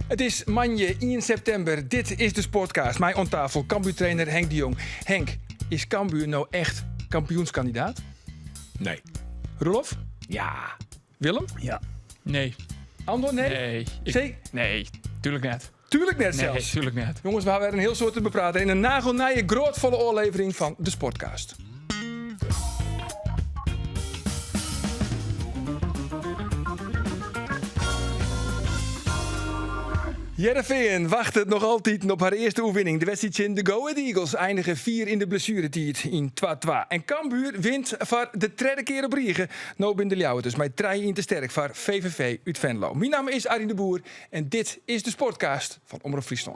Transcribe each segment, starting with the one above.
It is moandei 1 septimber. Dit is de Sportcast. Mei oan tafel Cambuur-trainer Henk de Jong. Henk, is Cambuur no echt kampioenskandidaat? Nee. Roelof? Ja. Willem? Ja. Nee. Andor, nee? Nee. Ik, nee, tuurlijk net. Tuurlijk net Nee, zelfs. tuurlijk net. Jongens, we hebben weer een heel soort te bepraten in een nagelnije, grootvolle oorlevering van de Sportcast. Hearrenfean wachtet noch altyd op har earste oerwinning. De wedstriid tsjin de Go Ahead Eagles einige fier yn de blessueretiid yn 2-2. En Cambuur wint foar de tredde kear op rige. No binne de Ljouwerters mei 3-1 te sterk foar VVV út Venlo. Myn namme is Arjen de Boer en dit is de Sportcast fan Omrop Fryslân.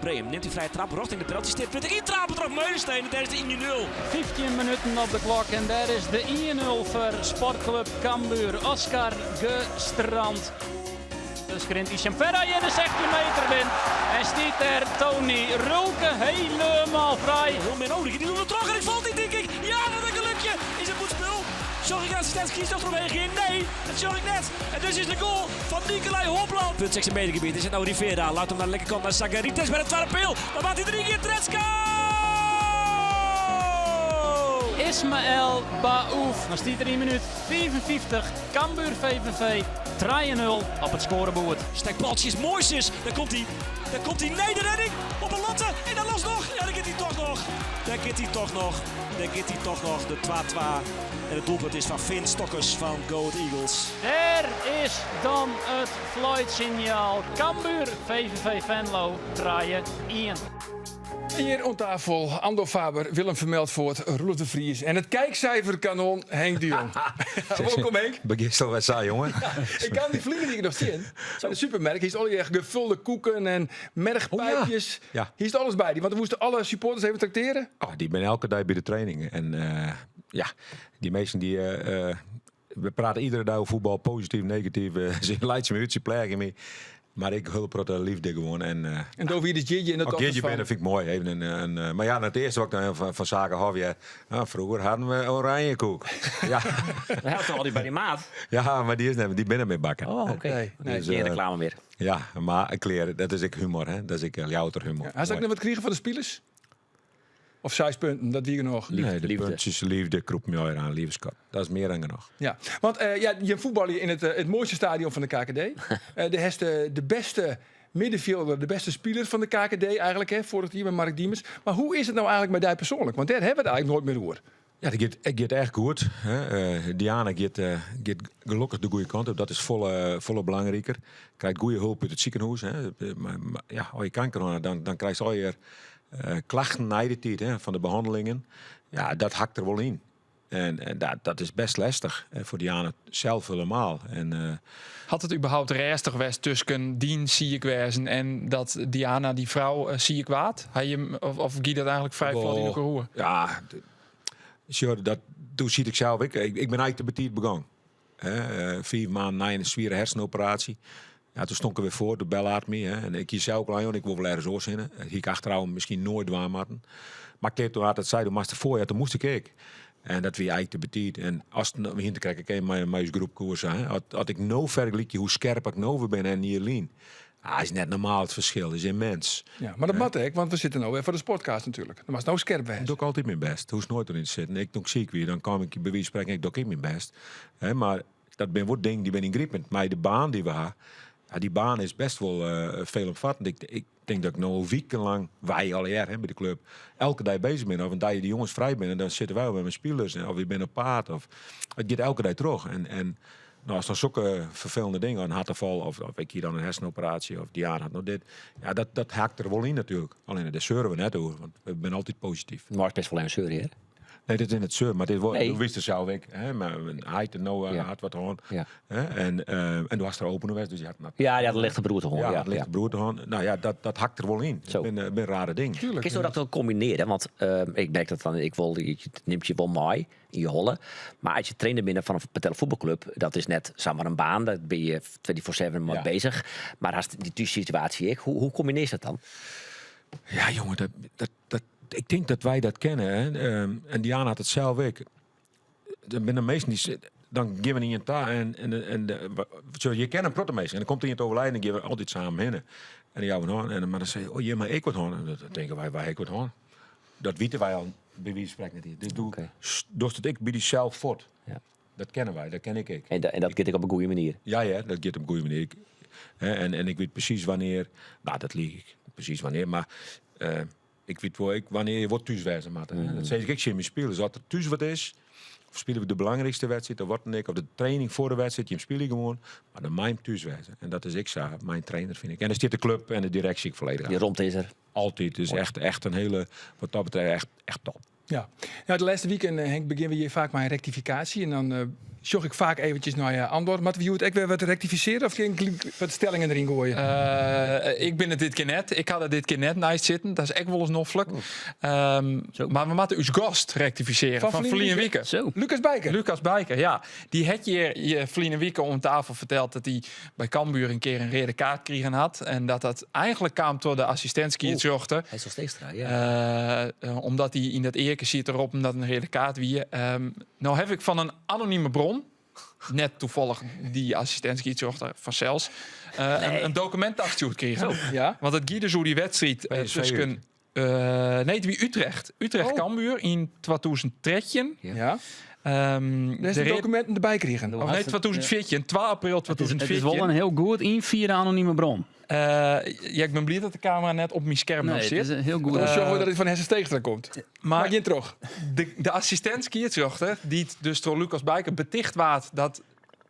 Breham nimt die vrije trap richting de penaltystip. Wurdt yntrape troch Meulensteen en dêr is de 1-0. 15 minuten op de klok en dêr is de 1-0 foar Sportclub Cambuur. Oscar Gestrand. Dus rint Isham Ferra in de 16 meter binnen. En stiet der Tony Rulke helemaal vrij. Heel min nodig. Die doet het terug en ik valt niet, denk ik. Ja, wat een gelukje. Is het goed spul? Zorg ik assistent kiest nog omheen ging? Nee, dat zorg ik net. En dus is de goal van Nicolai Hopland. Punt 6 meter gebied. Is het nou Rivera? Laat hem naar de linkerkant naar Zagaritis bij de tweede pil. Dan maakt hij drie keer Tretska. Ismaël Baouf. Dan stiet er in minuut 55. Cambuur VVV 3-0 op het scoreboard. Stekbaltje is mooi, sis. Daar komt hij. Daar komt hij. Nee, de redding op een latte. En dan los nog. Ja, daar gaat hij toch nog. Daar gaat hij toch nog. Daar gaat hij toch nog. De 2-2. En het doelpunt is van Finn Stokkers van Go Ahead Eagles. Daar is dan het fluitsignaal. Cambuur VVV Venlo 3-1. Hier aan tafel Andor Faber, Willem Vermeldvoort, Roelof de Vries en het kijkcijferkanon Henk de Jong. Welkom Henk. Begin zo wat saai, jongen. Ik kan die vliegen die ik nog zien. De supermerk hier is al die gevulde koeken en mergpijpjes. Oh ja. Ja. Hier is alles bij die, want we moesten alle supporters even tracteren. Oh, die ben elke dag bij de training. En ja, die meesten die... we praten iedere dag over voetbal, positief, negatief. Ze leiden me uit, ze plegen me. Maar ik hulp dat liefde gewoon. En, En door wie de Gigi en dat Als altijd Gigi van- ben, dat vind ik mooi. Even een, maar ja, het eerste wat ik dan van zaken had, ja, nou, vroeger hadden we oranje koek. Ja. Dat helpt toch altijd bij die maat? Ja, maar die is net, die binnen mee bakken. Oh, oké. Nee, nee. Dus, Geen reclame meer. Ja, maar kleren, dat is ik humor, hè. Dat is ik Ljouwerter humor. Ja, hij zou ik nog wat krijgen van de spelers? Of 6 punten, dat wie nog. Liefde, Nee, de liefde. puntjes, liefde, kroep me aan, lieve schat. Dat is meer dan genoeg. Ja, want ja, je voetbal hier in het mooiste stadion van de KKD. De heeft de beste middenvelder, de beste speler van de KKD eigenlijk, hè, vorig jaar met Mark Diemers. Maar hoe is het nou eigenlijk met die persoonlijk? Want daar hebben we het eigenlijk nooit meer over. Ja, dat gaat echt goed. Hè. Diana gaat gelukkig de goede kant op. Dat is volle belangrijker. Krijgt goede hulp uit het ziekenhuis. Hè. Maar ja, als je kanker hebt, dan krijg je al je klachten na de tijd, hè, van de behandelingen. Ja, dat hakt er wel in. En dat is best lastig. En voor Diana zelf helemaal. En had het überhaupt rustig geweest tussen Dien zie ik wezen en dat Diana die vrouw zie ik waard? Hij je, of Guy dat eigenlijk vrij vlot in de roer? Ja, sure, dat toen zie ik zelf. Ik ben eigenlijk te betiet begonnen. Hè 4 maanden na een zware hersenoperatie. Ja, toen stond ik er weer voor, de bel had me. Hè. En ik kies zelf al aan, joh, ik wil wel ergens oors in, hè. Hier ik achteraf misschien nooit waar maken. Maar ik toen had het zei, toen moest voor, ja, toen moest ik ik. En dat wie eigenlijk te betiet. En als het nou begint te krijgen, ik mijn groep koers, hè. Had ik nou vergelijk hoe scherp ik nou ben en niet alleen. Ah, is net normaal het verschil, is immens. Ja, maar dat mag ik, want we zitten nou weer voor de sportcast natuurlijk. Dan mag het nou scherp zijn. Ik doe altijd mijn best. Hoe is nooit erin zitten. Ik doe ziek weer, dan kom ik bij wijze van spreken, ik doe ik mijn best. Hè, maar dat ben wat ding die ben ingrijpend. Maar de baan die we hebben, ja, die baan is best wel veelomvattend. Ik denk dat ik nou wekenlang, wij al jaar, hè, bij de club, elke dag bezig ben. Of een dag die jongens vrij zijn, en dan zitten wij met mijn spelers. Of ik ben op paard. Of, het gaat elke dag terug. En nou, als dan zulke vervelende dingen, een hartaanval, of ik hier dan een hersenoperatie, of Diana had nog dit. Ja, dat haakt er wel in natuurlijk. Alleen daar zeuren we net over, want we zijn altijd positief. Maar het is best wel een zeuren, hè? Nee, dit is in het zeur, maar dit wordt, Nee. dat wist er zelf ik, hè, maar hij had Noah, had wat aan. Hè, en toen was er open geweest, dus die had een Ja, die had een lichte broer te horen. Ja, had een lichte broer te horen. Nou ja, dat hakt er wel in. Zo. Ik ben rare ding. Tuurlijk. Kun je dat wel combineren? Want ik merk dat dan, ik wil, je, het neemt je wel mooi in je holle. Maar als je trainer binnen van een Patella voetbalclub, dat is net zomaar een baan, daar ben je 24/7 mee bezig. Maar als die thuissituatie ik, hoe combineer je dat dan? Ja, jongen, ik denk dat wij dat kennen. Hè. En Diana had het zelf ook. Er zijn de meesten die Dan gean we nei ien ta en, en, en de, je kennen in protte minsken. En dan komt ien te overlijden en dan gean we altyd samen hinne. En dan jouwe we in hân. En, mar dan sei oh, hjir mei ik wat hân. En dan tinke wy, wy ha ek wat hân. Dat witte wy al by wize fan sprekken net. Dus do Oké. dochst it ek by dysels fuort. Ja. Dat kenne wy, dat ken ik ek. En, en dat giet ek op in goede manier. Ja, ja, dat giet op in goede manier. Ik, hè, en ik wit presys wannear, no, dat liich ik, presys wannear, mar uh, ik wit wol ek wannear je wol thús wêze moatte. Mm. Dat sis ik ek tsjin myn spilers. As der thús wat is, of spylje we de belangrykste wedstriid of wat dan ek, of de training foar de wedstriid, jim spylje gewoan, mar dan mei jim thús wêze. En dat is ek sa, myn trainer fyn ik. En dan stiet de klup en de direksje ek folledich Die romte is der. Altyd. Dus echt, echt in hiele, wat dat betreft, echt, echt top. Ja. Nou, de lêste wiken, eh, Henk, begjinne we hjir faak mei in rektifikaasje. En dan uh, sjoch ik faak eventjes nei uh, Andor. Moatte we hjoed ek wer wat rektifisearje of kin ik wat stellingen deryn goaie? Uh, ik bin it dit kear net. Ik ha der dit kear net neist sitten. Dat is ek wolris noflik. Oh. Um, mar we moatte ús gast rektifisearje fan, fan ferline wike. Lucas Bijker. Lucas Bijker, ja. Dy hat hjir ferline wike oan tafel ferteld dat hy by Cambuur in kear in reade kaart krigen hat. En dat dat eigentlik kaam troch de assistint-skiedsrjochter. Hij is nog steeds ja. Uh, omdat hy yn dat earke siet te roppen dat in reade kaart wie. Um, no haw ik fan in anonime bron, net tafallich dy assistint-skiedsrjochter fansels, uh, nee. in, in dokumint tastjoerd krigen. Ja. Want it gie dus oer dy wedstriid uh, tusken uh, nee, it wie Utrecht. Utrecht oh. Cambuur yn 2013. Ja. Um, de dokuminten derby krigen. Of nee, 2014, 2 april 2014. Het is wol in hiel goed ynfierde anonime bron. Uh, ja, ik bin bliid dat de kamera net op myn skerm nee, sit. Het is hiel goed. Uh, sjogge we dat it fan Hesse Steegstra komt. Mar, mar gean troch. De, de assistint-skiedsrjochter, dy't dus troch Lucas Bijker beticht waard dat,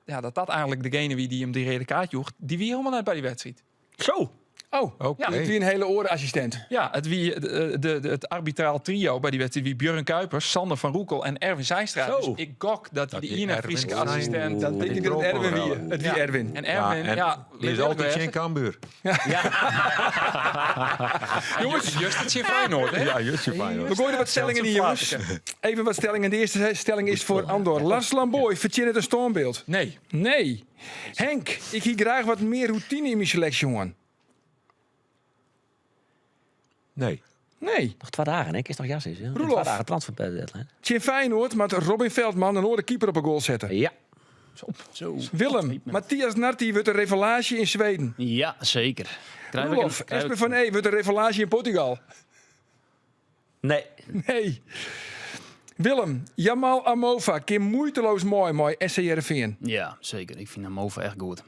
ja, dat dat eigentlik degene wie dy't him dy reade kaart joech, dy wie hielendal net by dy wedstriid. Zo. Oh, okay. ja, it wie in hiele oare assistint. Ja, it wie de, de, het arbitraal trio by dy wedstriid wie Björn Kuipers, Sander van Roekel en Erwin Zijnstra. Zo. Dus ik gok dat, Dat die die ene Erwin Fryske Zijnstra. assistint... Dat tink ik dat it Erwin wie. It wie Ja. Erwin. En Erwin, en ja, die is altyd tsjin Cambuur. Jongens, just it tsjin Feyenoord, hè? Ja, just tsjin Feyenoord. We gooien wat stellingen yn, jongens. Even wat stellingen. De earste stelling is foar Andor. Lars Lambooij fertsjinnet in stânbyld. Nee. Nee. Henk, ik hie graach wat mear rûtine yn myn seleksje hân. Nee. Nee. Noch twa dagen, hè? Is noch jas is. Ja. Roelof. Twa dagen transfer deadline. Tsjin Feyenoord moat Robin Veldman in oare keeper op 'e goal sette. Ja. Zo. Willem, Matthias Nartey wurdt in revelaasje yn Sweden. Ja, seker. Roelof, Espen van E wurdt in revelaasje yn Portugal. Nee. Nee. Willem, Jamal Amofa kin muoiteloas mei mei SC Hearrenfean. Ja, seker. Ik fyn Amofa echt goed.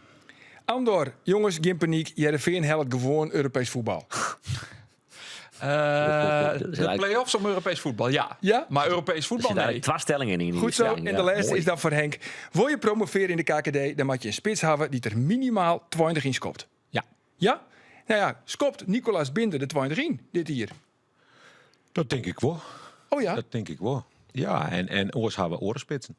Andor, jonges, gjin panyk. Hearrenfean hellet gewoan Europeesk fuotbal. De play-offs om Europeesk fuotbal, ja. Ja? Mar Europeesk fuotbal, Er zitten nee. twa stellingen yn. Goed zo. En de lêste is dan foar Henk. Wol je promovearje yn de KKD, dan moat je in spits hawwe dy't der minimaal 20 yn skopt. Ja. Ja? No ja, skopt Nicolas Binder de 20 yn dit jier? Dat tink ik wol. Oh ja? Dat tink ik wol. Ja, en, en oars hawwe we oare spitsen.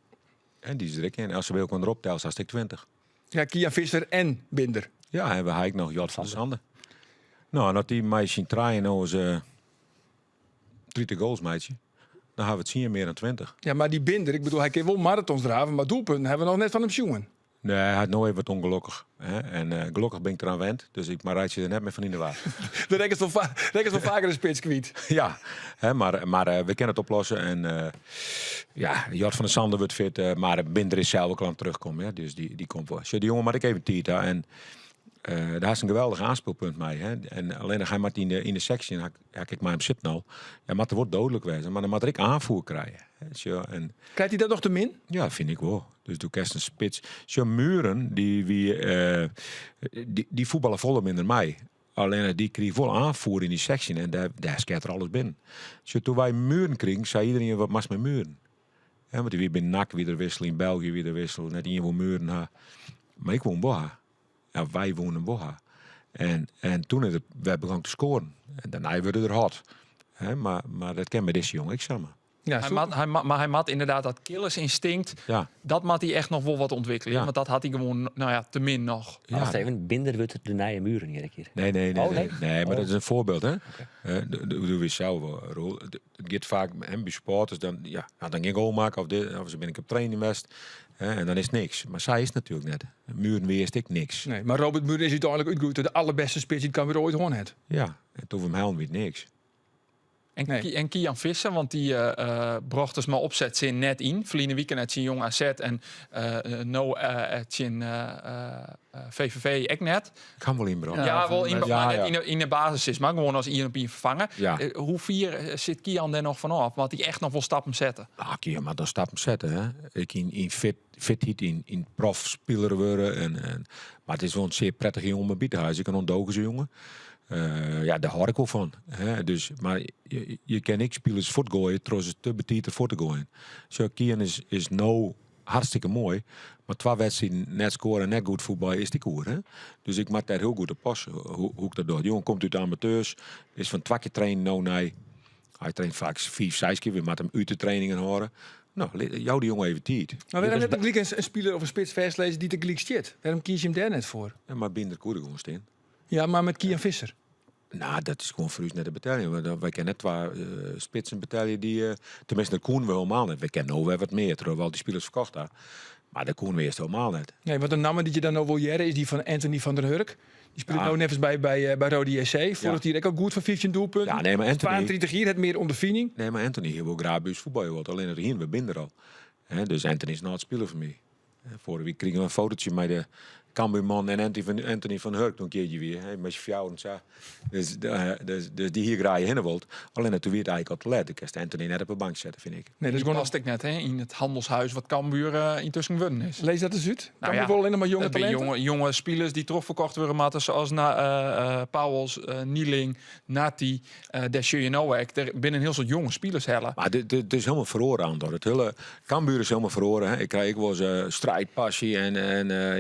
En dy is der ek yn. As se by elkoar optelt, hast ek 20. Ja, Kian Visser en Binder. Ja, en we ha ek noch Jort van der Sande. No, en as dy mei syn trijen oars uh, 30 goals meitsje, dan hawwe we 10 mear dan 20. Ja, mar dy Binder, ik bedoel, hy kin wol marathons drave, mar doelpunten hawwe we noch net fan him sjoen. Nee, hy hat no even wat ûngelokkich. Hè? En uh, gelokkich bin ik deroan wend, dus ik mar reitsje der net mear fan yn de war. De rekkest wol, fa rekkest wol faker de spits kwyt. ja, hè, mar, mar uh, we kinne it oplosse. En uh, ja, Jort van der Sande wurdt fit, uh, mar Binder is sels ek al oan it terugkommen. Hè? Dus dy, dy komt wol. Sjoch, dy jonge moat ek even tiid ha. En uh, dêr hast in geweldich oanspylpunt mei. Hè? En allinnich hy moat yn de, yn de seksje, ha, ha ik mei him sitten al. Ja, moat er wol doodlik wêze, mar dan moat er ek oanfoer krije. Hè? Sjoch, en Krijt hy dat noch te min? Ja, fyn ik wol. Dus do kinst in spits. Sjoch, Mühren, dy wie, uh, dy, dy fuotballe folle minder mei. Allinnich dy krige wol oanfoer yn dy seksje en dêr, dêr skeat er alles binnen. Sjoch, doe't wy Mühren krigen, sei iderien wat moatst mei Mühren? Hè, want dy wie by NAC wie er wissele, yn België wie er wissele, net ien woe Mühren ha. Mar ik woe him wol ha. Ja, wy woene him wol ha. En, en doe is er wer begûn te skoaren. En dêrnei wurde er hot. Hè, mar, mar dat kin mei dizze jonge ek samar. Ja, Hy moat, hy moat, mar hy moat ynderdaad dat killersinstinkt, Ja. dat moat hy echt noch wol wat ûntwikkelje. Ja. Want dat hat hy gewoan, no ja, te min noch. Ja. Wacht even, Binder wurdt de nije Mühren hjir kear. Nee, nee, nee. Oh, nee. nee? Nee, mar Oh. dat is in foarbyld, hè? Do witst sels wol, Roel. It giet faak hè, by supporters, dan, ja, nou, dan gjin goal makke of, dit, of se binne op training west. Hè, en dan is it niks. Mar sa is it natuerlik net. Mühren wie earst ek niks. Nee, mar Robert Mühren is úteinlik útgroeid ta de alderbêste spits dy't Cambuur oait hân hat. Ja, en doe't we him hellen wie it niks. En, Nee. en Kian Visser, want dy eh, brocht dus mei opsetsin net yn. Ferline wike net tsjin Jong AZ en eh, no eh, tsjin VVV ek net. Ik ha 'm wol ynbrocht. Ja, Ja, wol yn, ja, mar net ja. yn de basis is, mar gewoan as ien op ien ferfangen. Ja. Hoe fier sit Kian dêr noch fan ôf? Moat hy echt noch wol stappen sette? Ah, Kian moat noch stappen sette. Hè? Ek yn fitheid, yn profspiler wurde. En, mar it is wol in sear prettige jonge om by te hawwen. Hy is ek in ûndogense jonge. Ja, dêr hâld ik wol fan. Hè? Dus, mar je kinne ek spilers fuortgoaie troch se te betiid derfoar te goaien. Zo, Kian is no hartstikke moai, mar twa wedstriden net skoare en net goed fuotbalje is it ek oer. Hè? Dus ik moat dêr hiel goed op passe, hoe ik dat doch. Dy jonge komt út de amateurs, is fan twa kear trainen no nei. Hy traint faak fiif, seis kear. We moatte him út de trainingen hâlde. No, jou dy jonge even tiid. Mar wêrom net gelyk in spiler of in spits fêstlizze dy't der gelyk stiet? Wêrom kies je him dêr net foar? Ja, mar Binder koe der gewoan stean. Ja, mar mei Kian Visser. No, dat is gewoan foar ús net te beteljen. Want wy kinne net twa spitsen betelje dy't... Teminsten, dat koene we helemaal net. Wy kinne no wer wat mear, troch we al dy spilers ferkocht ha. Mar dat koene we earst helemaal net. Nee, want de namme dy't je dan no wol hearre is dy fan Anthony van der Hurk. Dy spilet Ja. no neffens by Roda JC. Foarich jier ek al goed foar 15 doelpunten. Ja, nee, mar Anthony... 32 jier, hat mear ûnderfining. Nee, mar Anthony hie wol graach by ús fuotbalje wold. Allinnich hiene we Binder al. Hè, dus Anthony is net spiler foar my. Foarige wike krigen we in fototsje mei de Cambuurman en Anthony van Hurk toen keartje wie. Hè, mei syn fjouweren sa. Dus, dus dy hie graach hinne wold. Allinnich toen wie it eigentlik al te let. Do kinst Anthony net op de bank sette, fyn ik. Nee, dat is Die gewoan past ek net, hè, yn it hannelshuis wat Cambuur yntusken wurden is. Lis dat ris út. Nou Cambuur ja, wol allinnich mar jonge dat binne talinten? jonge spilers dy't trochferkocht wurde moatte, sa as Pauwels, Nieling, Nati. Dêr sjogge je no ek. Der binne in hiel soad jonge spilers helle. Mar dit is hielendal feroare, Andor. It hiele Cambuur is hielendal feroare. Hè. Ik krij ek wolris strijdpassie en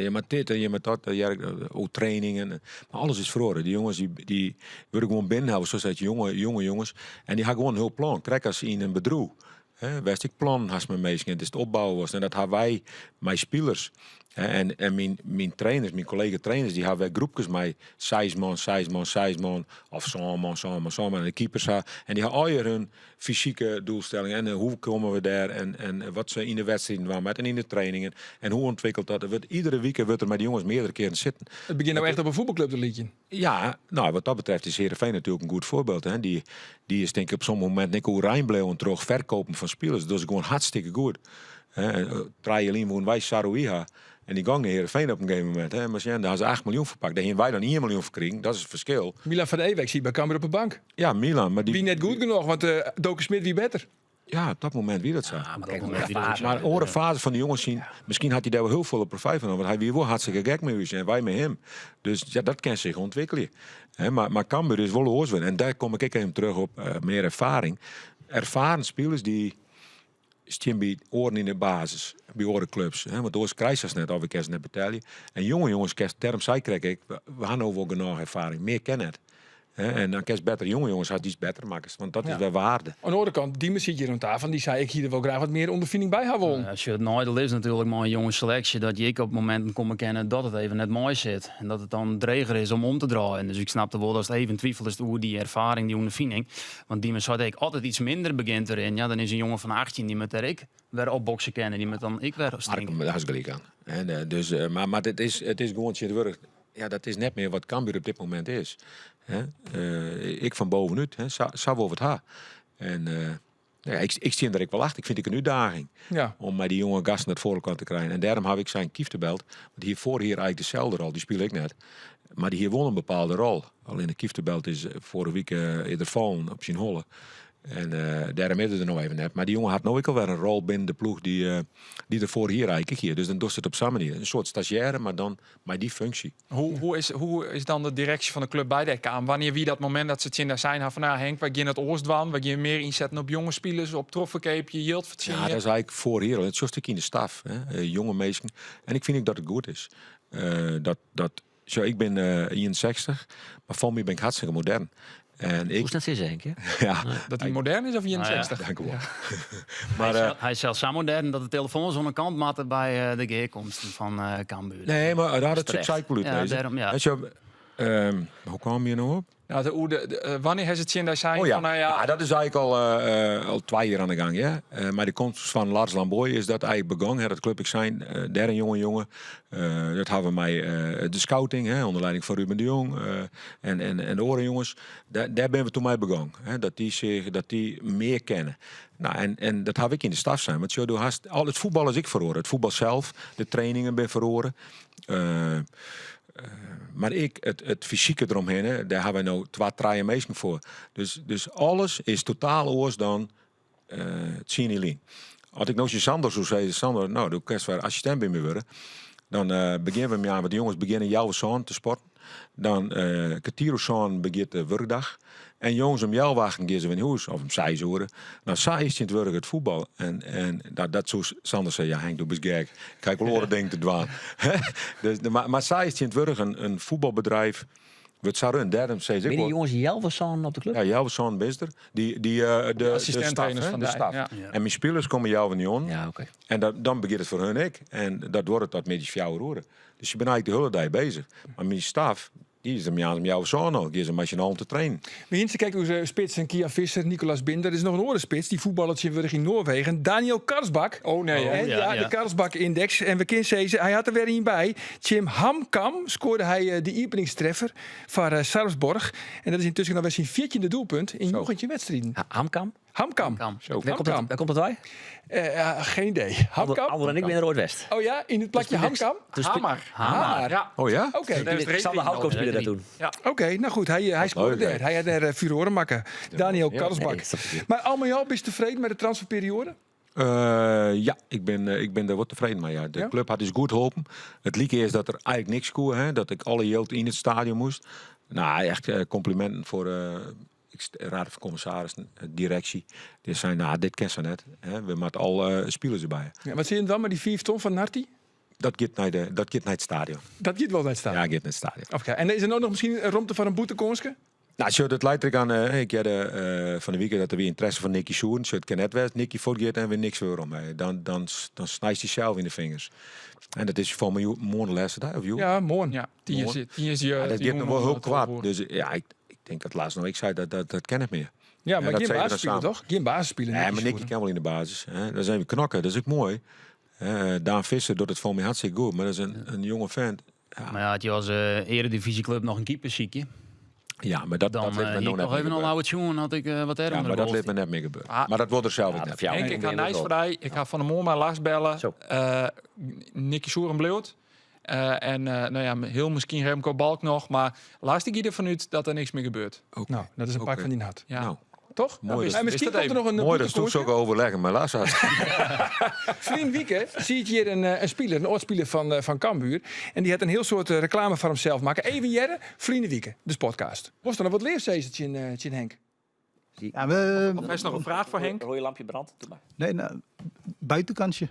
je moat dit en je moat dat. Dan hear ik oer trainingen. Mar alles is feroare. Dy jonges dy wurde gewoan binnenhelle, sa sizze jonge jonges. En dy ha gewoan in hiel plan. Krekt as yn in bedriuw. Hè, wêr'tst ek plannen hast mei minsken en datst opbouwe wolst. En dat ha wy mei spilers. Hè, en myn trainers, myn kollega trainers, dy ha wer groepkes mei seis man, seis man, seis man, of sân man, sân man, sân man. En de keepers ha. En dy ha allegear hun fysike doelstellingen. En hoe komme we dêr en wat se yn de wedstriden dwaan moatte en yn de trainingen. En hoe ûntwikkelt dat? Der wurdt, iedere wike wurdt der mei de jonges meardere kearen sitten. It begjint no echt op in fuotbalklup te lykjen. Ja, no, wat dat betreft is Heerenveen natuerlik in goed foarbyld. Hè. Dy is tink ik op sommige mominten ek oerein bleaun troch ferkopen fan spilers. Dat is gewoan hartstikke goed. Hè, trije jier lyn woene wy Sahraoui ha. En dy gong nei Heerenveen op in gegeven momint. Hè. Mar sjen, dêr ha se 8 miljoen foar pakt. Dêr hiene wy dan ien miljoen foar krigen. Dat is it ferskil. Milan van Ewijk siet by Cambuur op de bank. Ja, Milan. Mar dy Wie net goed genôch, want Doke Schmidt wie better. Ja, op dat momint wie dat sa. Ja, mar kijk, oare fase. Mar oare fase fan de jonges syn. Miskien hat hy dêr wol hiel folle profyt fan, want hy wie wol hartstikke gek mei ús en wy mei him. Dus ja, dat kin sich ûntwikkelje. Hè, mar Cambuur is wol oars wurden. En dêr kom ik ek even terug op mear erfaring. Erfaren spilers dy stean by oaren yn de basis, by oare klups. Hè, want oars krijst se net of ik kin se net betelje. En jonge jonges, kinst, dêrom sei ik krekt ek, we ha no wol genôch erfaring. Mear kin net. Hè, en dan kinst better jonge jonges ha dy'tst better makkest, want dat is Ja. wer waarde. Oan de oare kant, Diemers sit hjir oan tafel en dy sei ik hie der wol graach wat mear ûnderfining by ha wollen. Ja, sjoch, it neidiel is natuerlik mei in jonge seleksje dat je ek op mominten komme kinne dat it even net mei sit. En dat it dan dreger is om om te draaien. Dus ik snapte wol datst even twivelest oer dy erfaring, dy ûnderfining. Want Diemers sei ek, as it iets minder begjint te rinnen, ja, dan is in jonge fan 18, dy moat dêr ek wer opbokse kinne. Dy moat dan ek wer stinke. Mark, dêr hast gelyk oan. En dus, mar it is gewoan tsjintwurdich, ja, dat is net mear wat Cambuur op dit momint is. Hè? Ik fan bovenút, hè? Sa wol we it ha. En ja, ik stean der ek wol achter. Ik fyn it ek in útdaging Ja. om mei dy jonge gasten dat foar elkoar te krijen. En dêrom haw ik sein Kieftenbeld, want dy hie foarich jier eigentlik deselde rol, dy spile ik net. Mar dy hie wol in bepaalde rol. Allinnich Kieftenbeld is foarige wike earder fallen op syn holle. En dêrom is er der no even net. Mar dy jonge hat no ek alwer in rol binnen de ploech dy't er foarich jier eigentlik ek hie. Dus dan dochst it op sa'n manier. In soart stazjêre, mar dan mei dy funksje. Hoe is dan de direksje fan de klup by dêr kaam? Wannear wie dat momint dat se tsjin dy sein ha fan, nou Henk, wy gean it oars dwaan, wy gean mear ynsetten op jonge spilers, op trochferkeapje, jild fertsjinje? Ja, dat is eigentlik foarich jier al. It sjochst ek yn de staf, hè? Jonge minsken. En ik fyn ek dat it goed is. Dat, sjoch, ik bin 61, mar foar my bin ik hartstikke modern. En ik Hoechst net sizze, Henk, hè? Ja. Dat hy modern is of 61? Dank u wol. Ja. Mar, Hy is sels sa modern dat de telefoans oan de kant moatte by de gearkomsten fan Cambuur. Nee, mar dat Terecht. sei ik wol Ja, útlizzen. dêrom, ja. Hè, sjoch, Hoe kaam je no op? Nou, de, oer de, de, wannear ha se tsjin dy sein Oh ja. fan, nou ja, Ja, dat is eigenlijk al, al 2 jaar aan de gang. Ja? Maar de komst van Lars Lamboy is dat eigenlijk begonnen. Hè, dat club ik zijn, daar een jonge jongen. Dat hebben we met de scouting, hè, onder leiding van Ruben de Jong en de andere jongens. Daar ben we toen mee begonnen. Hè, dat die zich, dat die meer kennen. Nou, en dat heb ik in de staf zijn. Want zo, du hast, al het voetbal is ik verloren. Het voetbal zelf, de trainingen ben verloren. Maar ik, het fysieke eromheen, hè, daar hebben we nou 2 trije meesten voor. Dus alles is totaal oors dan het zien Als ik nou eens Sander zou zeggen, Sander, nou, du kunt wel assistent bij me worden. Dan beginnen we met, want de jongens beginnen jouw zoon te sporten. Dan kwartier zoon begint de werkdag. En jongens om jou wachten, gaan ze in huis of om 6 uur. Nou, zij is in het werk het voetbal. En dat zo Sander zei, ja Henk, doe best gek. Kijk wel oren denk te dwaan. Dus, de, maar zij is in het werk een voetbalbedrijf. Wat zou een derde zei ik Ben die wel. jongens Jelverson op de club? Ja, Jelverson is er. Die De de assistent-trainers staf, hè, van de die, staf. ja. En mijn spelers komen jou niet on. Ja, oké. En dan begint het voor hun ik. En dat wordt het tot midden 4 uur. Dus je bent eigenlijk de hele dag bezig. Maar mijn staf, die is om jouw zoon al. Die is een machinaal om te trainen. Maar Jens, kijk hoe ze spits en Kia Visser, Nicolas Binder. Er is nog een andere spits, die voetballert in in Noorwegen. Daniel Karlsbakk. Oh nee, hè? En ja, ja, ja. de Karlsbakk-index. En we kennen ze, hij had er weer een bij. Jim Hamkam scoorde hij de openingstreffer van Sarpsborg. En dat is intussen alweer zijn 14e doelpunt in nog een wedstrijd. Hamkam? Hamkam. Hamkam. Zo. Waar komt dat, Hamkam. waar komt dat bij? Ja, geen idee. Hamkam? Ander en ik ben in Rood-West. Oh ja, in het plakje Hamkam? Dus Hamar. Hamar. Ja. Oh ja? Oké. Daar is het Sander rating Houtkoop al. speelde dat toen. Ja. Oké, nou goed, hij scoorde leuk, hè? daar. Hij had daar furoren maken. Daniel Ja. Karlsbakk. Nee, dat is niet. Maar al met al, ben je tevreden met de transferperiode? Ja, ik ben daar wat tevreden mee. Ja. De Ja? club had dus goed geholpen. Het lieke is dat er eigenlijk niks koe, hè, dat ik alle geld in het stadion moest. Nou, echt complimenten voor ik raad van commissarissen, directie. Die zijn, nou, dit ken ze net. Hè. We moeten al spelers erbij. Ja, wat zie je dan met die 4 ton van Narti? Dat gaat naar de, dat gaat naar het stadion. Dat gaat wel naar het stadion? Ja, gaat naar het stadion. Oké, en is er nou nog misschien een ruimte voor een boetekonske? Nou, zo, dat leidt er aan. Ik had van de week dat er weer interesse van Nicky Soeren. Zo, het kan net wel. Nicky voortgaat en weer niks weer om. Hè. Dan snijdt hij zelf in de vingers. En dat is voor mij morgen de laatste dag, of joh? Ja, morgen. Ja, 10 is Morgen. het. 10 is je, Ja, dat die gaat nog wel jongen heel om te kwaad. horen. Dus ja, ik denk dat laatst nog. Ik zei dat ken ik meer. Ja, maar Ja, dat geen zeiden we basisspeler, samen. toch? Geen basisspeler. Nee, Nicky maar Nicky Soeren. kan wel in de basis. Hè. Daar zijn we knokken, dat is ook mooi. Daan Visser doet het voor mij hartstikke goed, maar dat is een jonge vent. Ja. Maar ja, had je als eredivisieklub nog een keeperziekje? Ja, maar Dan, dat ligt me hier nog net nog meer even een gebeuren. oude tune had ik wat erger Ja, maar dat ligt me net meer gebeuren. Ah. Maar dat wordt er zelf Ja, ook net. dat jou Henk, ik ook ga weer nice wel. voor die. Ik ga van de morgen maar Lars bellen. Zo. Nicky Soeren bleut. En nou ja, heel misschien Remco Balk nog. Maar Lars die gaat ervan uit dat er niks meer gebeurt. Oké. Nou, dat is een pak Oké. van die had. Ja. Nou, Toch? Mooi En dat- misschien Is dat komt er even? nog een mooi dat ze boetekoortje. ook overleggen, maar Lars had. Vriend Wieke ziet hier een speler, een oud-speler van Cambuur. En die had een heel soort reclame van hemzelf maken. Even Jerre, Vrienden Wieke, de podcast. Was er nog wat leersteeds in Henk? Ja, we, Of is er nog een vraag voor Henk? Rode lampje brandt. Doe maar. Nee, nou, buitenkantje.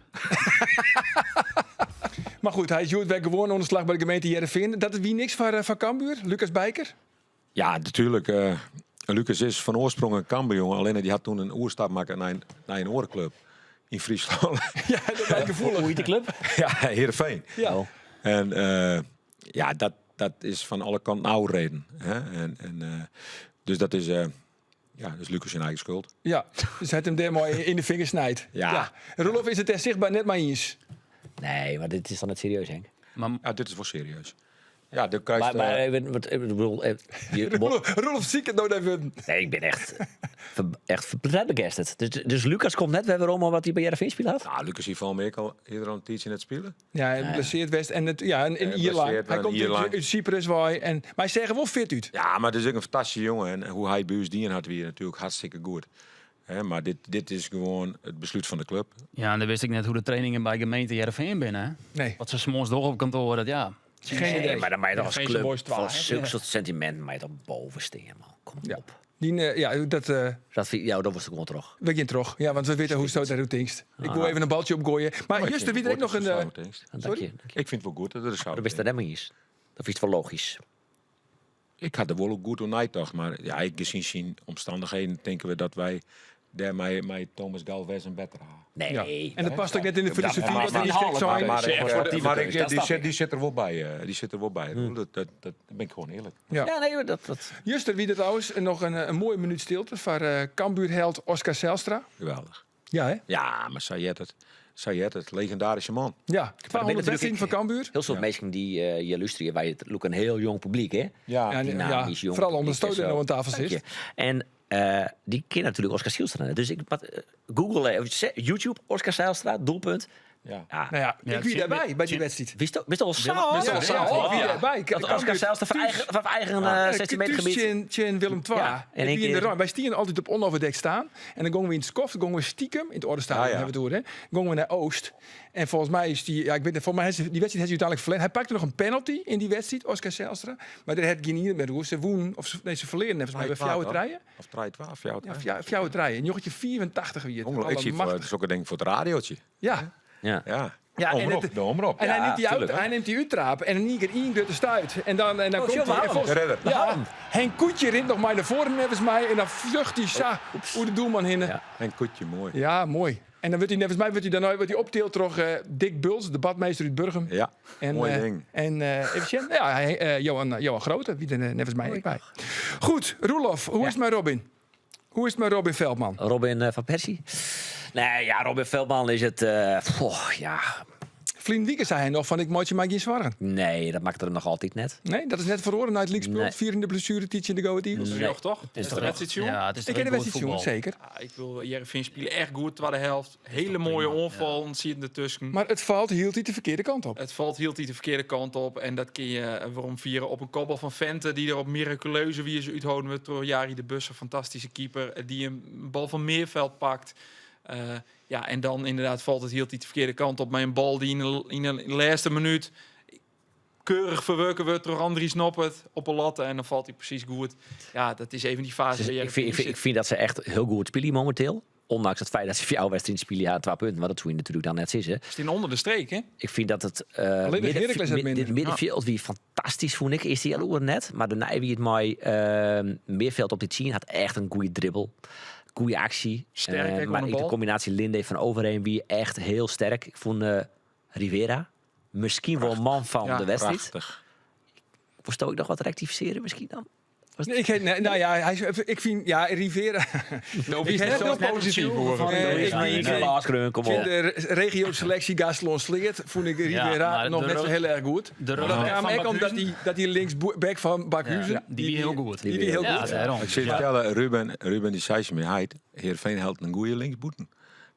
Maar goed, hij is Joert gewoon onder slag bij de gemeente Heerenveen. Dat is wie niks van Cambuur? Lucas Bijker? Ja, natuurlijk. Lucas is van oorsprong een Cambuur-jongen. Alleen die had toen een oerstap maken naar een orenclub in Friesland. Ja, dat lijkt gevoelig. Hoe heet de club? Ja, Heerenveen. Ja. Oh. En ja, dat is van alle kanten oude reden. Hè? En dus dat is, ja, dat is Lucas zijn eigen schuld. Ja, dus hij het hem daar mooi in de vingers snijdt. Ja. Ja. Roelof, is het er zichtbaar net maar eens? Nee, maar dit is dan net serieus, Henk. Maar Ja, dit is wel serieus. Ja, de kruist, Maar, maar even, wat, ik bedoel, je, Roelof ziek het nooit even. Nee, ik ben echt echt verblabbergasted. Dus Lucas komt net weer om wat hij bij Heerenveen spelen had? Nou, Lucas hier van meer al eerder al een tijdje in het spelen. Ja, hij blesseert West en het, ja, en, en Ja, Ierland. blesseerd, Hij en komt uit, Ierland. uit Cyprus, waar en, maar hij zegt er wel fit uit. Ja, maar het is ook een fantastische jongen. En hoe hij bij ons dien had weer natuurlijk hartstikke goed. Hè, maar dit is gewoon het besluit van de club. Ja, en dan wist ik net hoe de trainingen bij gemeente Heerenveen binnen. Hè? Nee. Wat ze 's morgens door op kantoor, dat ja. Geen Nee, idee. maar dan mag je toch als Geen club Boys van 12, hè? zulke soort sentimenten mag je toch boven staan, man. Kom Ja. op. Die, ja, dat, Dat vind, ja, dat was gewoon terug. we gaan terug. Ja, want we weten hoe het daar doet dingst. Ik wil even een baltje opgooien. Maar Ik juist, er vind wie het er ook goed nog dat een... ze zo dingst. Dank Sorry? je. Dank je. Ik vind het wel goed dat er zo Dat wist dat helemaal niet. Dat is wel logisch. Ik had er wel ook goed over nagedacht, maar ja, ik gezien zijn omstandigheden denken we dat wij Dêr mei, mei Thomas Galvez in better ha. Nee. Ja. En dat past ek net yn de filosofy Dat wat past we niet krekt inhoudelijk, seinen. Maar, Zeer maar, sportieve maar keus, ik, dat die, snap zit, ik. die zit er wel bij. Die zit er wel bij. Dat, dat, dat ben ik gewoon eerlijk. Ja. Ja, nee, dat, dat... Juster wie dat trouwens nog een mooie minuut stilte voor Cambuurheld Oscar Zijlstra. Geweldig. Ja, hè? Ja, maar zei het het. Zei het het. Legendarische man. Ja, 200 wedstrijden van Cambuur. Heel veel mensen die je luisteren, wij het ook een heel jong publiek, hè? Ja. Ja, nee, Dynamisch ja, jong vooral omdat publiek en Stoter zo. nou aan tafel Dank zit. je. En die kennen natuurlijk Oscar Zijlstra. Dus ik, wat, Google, YouTube, Oscar Zijlstra, doelpunt. Ja. Ja. Nou ja, ik Ja, wie het daarbij zit- bij die wedstrijd. Wist toch wist al zo? Wist al zo, ik wie daarbij. Dat Oscar Zijlstra van eigen 16 meter gebied. Tjen, Tjen Willem II. Ja, en in één wie in de keer. ruim. Wij stien altijd op onoverdekt staan. En dan gingen we in het skoft, gingen we stiekem, in het Ordenstadion Ah, ja. hebben we het door, hè. Gingen we naar Oost. En volgens mij is die, ja, ik weet niet, volgens mij heeft die wedstrijd heeft hij uiteindelijk verloren. Hij pakte nog een penalty in die wedstrijd, Oscar Zijlstra. Maar daar had geen iemand meer roer. Ze woen, of ze, nee, ze verleren volgens mij bij Fjouwe Treien. Of draai 12, jou Ja, Fjouwe Treien. Een jochetje 84 wie het. Ik zie voor, zulke dingen voor het radiootje. Ja. Ja. Ja. Ja, en omroep, het- de omroep. En hij neemt die uit, tuurlijk. hij neemt die uittraap en in één keer één grote stuit. En dan, en dan Oh, komt John hij. En Harm. volgens- De redder. Ja, Henk Koetje rint nog maar naar voren nevens mij. En dan vlucht hij sa hoe de doelman hinnen. Ja. En koetje, mooi. Ja, mooi. En dan wordt hij nevens mij wordt hij daarna wordt hij opteeld door Dick Buls, de badmeester uit Burgum. Ja, En, mooi ding. En even zien. Ja, hij, Johan Grote, wie er nevens mij ook bij. Goed, Roelof, hoe is het met Robin? Hoe is het met Robin Veldman? Robin van Persie? Nee, ja, Robin Veldman is het... poh, ja, Vlien Wieken zei hij nog van ik moet je maar geen zwarren. nee, dat maakt er nog altijd net. Nee, dat is net verloren naar het League Nee. Vier in de blessure, teach in de Go Ahead Eagles. Nee. Joch, toch? is Is toch de wedstrijd, joh? Ja, het is Ik toch ken de ook goed wedstrijd, voetbal. zeker. Ja, ik wil Heerenveen spelen echt goed, tweede helft. Hele mooie onval, zie je ertussen. Maar het valt hield hij de verkeerde kant op. Het valt hield hij de verkeerde kant op. En dat kun je waarom vieren op een koppel van Vente. Die er op miraculeuze wie ze uithouden met door Jari de Bussen, fantastische keeper. Die een bal van Meerveld pakt. Ja, en dan inderdaad valt het hield hij de verkeerde kant op. Met een bal die in de laatste minuut keurig verwerken wordt door Andries Noppert op een latte. En dan valt hij precies goed. Ja, dat is even die fase. Dus waar ik, Heerenveen vind, ik, vind, zit. ik vind dat ze echt heel goed spelen momenteel. Ondanks het feit dat ze jouw wedstrijd spelen, ja, 12 punten. Maar dat doe je natuurlijk dan net zitten. Het is in onder de streek, hè? Ik vind dat het... Alleen de Heracles had minder. Dit middenveld wie fantastisch vond ik. Is die al net. Maar daarna wie het mooi Meerveld op dit zien had echt een goede dribbel. Goede actie. Sterk, hè, Maar gewoon ik de de bal. combinatie Linde van Overheem wie echt heel sterk. Ik vond Rivera misschien wel man van Ja, de wedstrijd. Prachtig. Moest ik nog wat rectificeren misschien dan? Nee, ik, nee, nou ja, hij, is- ik vind, ja, Rivera. Ik is net heel positief hoor. Nee, ik Nee, vind- nee, Lars Kreun, kom Ik vind op. de regio selectie Gastelon Sleert vond ik Rivera maar nog de net zo ro- heel erg goed. de Maar dat rug kwam van ook omdat Bakhuizen. die linksback van Bakhuizen, Ja, die wie heel goed. Die, die heel Ja, goed. daarom. Ik zit vertellen, Ruben die zei ze me, hij, Heerenveen haalt een goede linksboeten.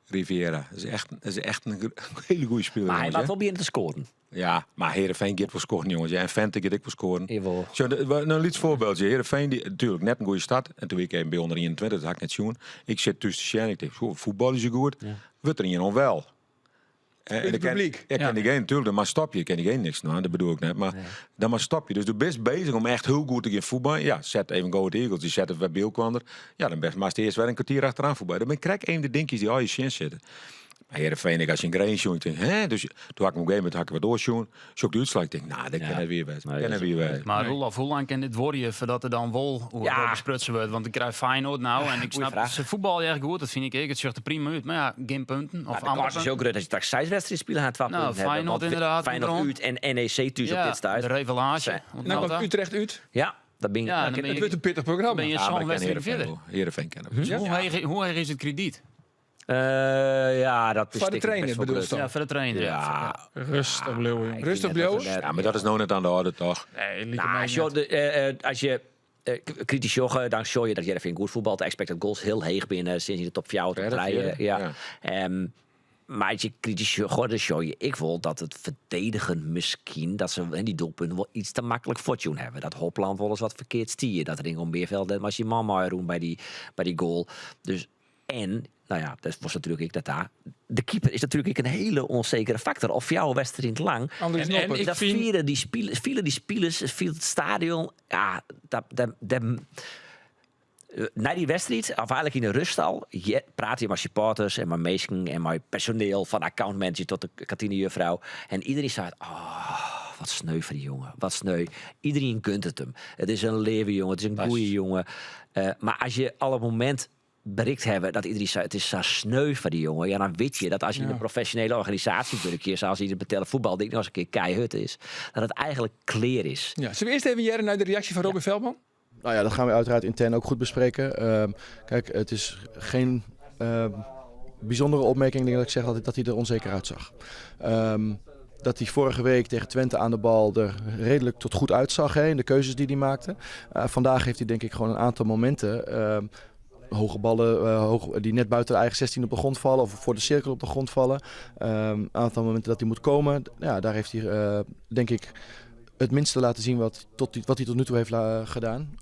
Riviera. Dat is echt, dat is echt een hele goede speler. Maar hij jongens, laat hè. wel beginnen te scoren. Ja, maar Heerenveen gaat wel scoren, jongens. Ja, en Vente gaat ik wel scoren. Jawel. Zo, een liets voorbeeldje. Heerenveen, die, natuurlijk net een goede start. En toen ik even bij onder 21, dat had ik net zien. Ik zit tussen de Sjen, ik denk, goh, voetbal is zo goed. Wordt er hier nog wel. En het dan ken- publiek. Ja, ken ik geen, natuurlijk. Maar stop je, ken ik geen niks. Nou, dat bedoel ik net. Maar dan maar stop je. Dus du bent bezig om echt heel goed te gaan voetballen. Ja, zet even Go Ahead Eagles. Die zetten bij Beelkwander. Ja, dan best maar eerst weer een kwartier achteraan voetballen. Dan ben ik krek een de dingetjes die al je zin zitten. Maar Heerenveen, ik als je een grain jongen, ik denk, hè? Dus toen had ik hem op een gegeven moment had ik wat doorsjoen. Zoek de uitslag, ik denk, nou, dat Ja. kan het weer wezen. Nee, Kan dat het is- weer wezen. Maar Roelof, hoe lang kan dit worden voordat er dan wel hoe Ja. ja. besprutsen wordt? Want ik krijg Feyenoord nou en ik snap vraag. ze voetbal erg goed, dat vind ik. Ik. Het ziet er prima uit, maar ja, geen punten. Of Maar de andere kans is punten. ook groot dat je straks zes wedstrijden spelen gaat 12 Nou, punten hebben. Feyenoord Want inderdaad, Feyenoord onderaan. uit en NEC thuis op Ja, dit stuit. De revelage. Ja. En dan komt Utrecht uit. Ja, dat ben je. Ja, nou, dan ben Het je- wordt een pittig programma. ben je Ja, maar zo'n dat kan wedstrijd Heerenveen verder. wel. Heerenveen kennen we. Ja. Hoe, heeg, hoe heeg is het krediet? Ja, dat is Voor de denk ik trainer best wel bedoel groot. je dan? Ja, voor de trainer. Ja, Rust op Leeuwen. ik Rust vind op net dat Leeuwen? we net- Ja, maar dat is nou net aan de orde, toch? Nee, lieke Nou, mij als je, net. als je kritisch joggen, dan show je dat Heerenveen goed voetbalt. De expected goals heel heeg binnen sinds in de top 4 te Derde, rijden. vierde, Ja. ja. Maar als je kritisch joggen, dan show je ik wel dat het verdedigen misschien, dat ze en die doelpunten wel iets te makkelijk fortune hebben. Dat Hopland wel eens wat verkeerd stier. Dat Ringo Meerveld net maar je mama roem bij die goal. Dus en, nou ja, dat was natuurlijk ik dat daar. De keeper is natuurlijk een hele onzekere factor. Of jouw wedstrijd lang. Andries En- en Noppert. ik dat vind- vieren die spelers, vielen die spelers, viel het stadion. Ja, dat, dat, dat, na die wedstrijd, of eigenlijk in de rust al, je, praat je met supporters en met meesten en met personeel, van accountmanager tot de kantinejuffrouw. En iedereen zei, oh, wat sneu voor die jongen, wat sneu. Iedereen gunt het hem. Het is een leeuwenjongen, het is een goeie jongen. Maar als je al op het moment berikt hawwe dat iedereen sei, it is sa sneu foar dy jonge. Ja, dan wit je dat as je yn in profesjonele organisaasje wurkje, sa as yn it betelle fuotbal, dy't noch ris in kear keihurd is, dat it eigentlik klear is. Ja, sille we earst even hearre nei de reaksje fan Robin Veldman? Nou ja, dat gaan we uiteraard intern ook goed bespreken. Ehm, kijk, het is geen ehm, bijzondere opmerking denk ik dat ik zeg dat, dat hij er onzeker uitzag. Ehm, dat hij vorige week tegen Twente aan de bal er redelijk tot goed uitzag hè, in de keuzes die hij maakte. Eh, vandaag heeft hij denk ik gewoon een aantal momenten. Hoge ballen eh, hoog, die net buiten de eigen 16 op de grond vallen of voor de cirkel op de grond vallen. Een aantal momenten dat hij moet komen. Ja, daar heeft hij eh, denk ik het minste laten zien wat, tot, wat hij tot nu toe heeft gedaan.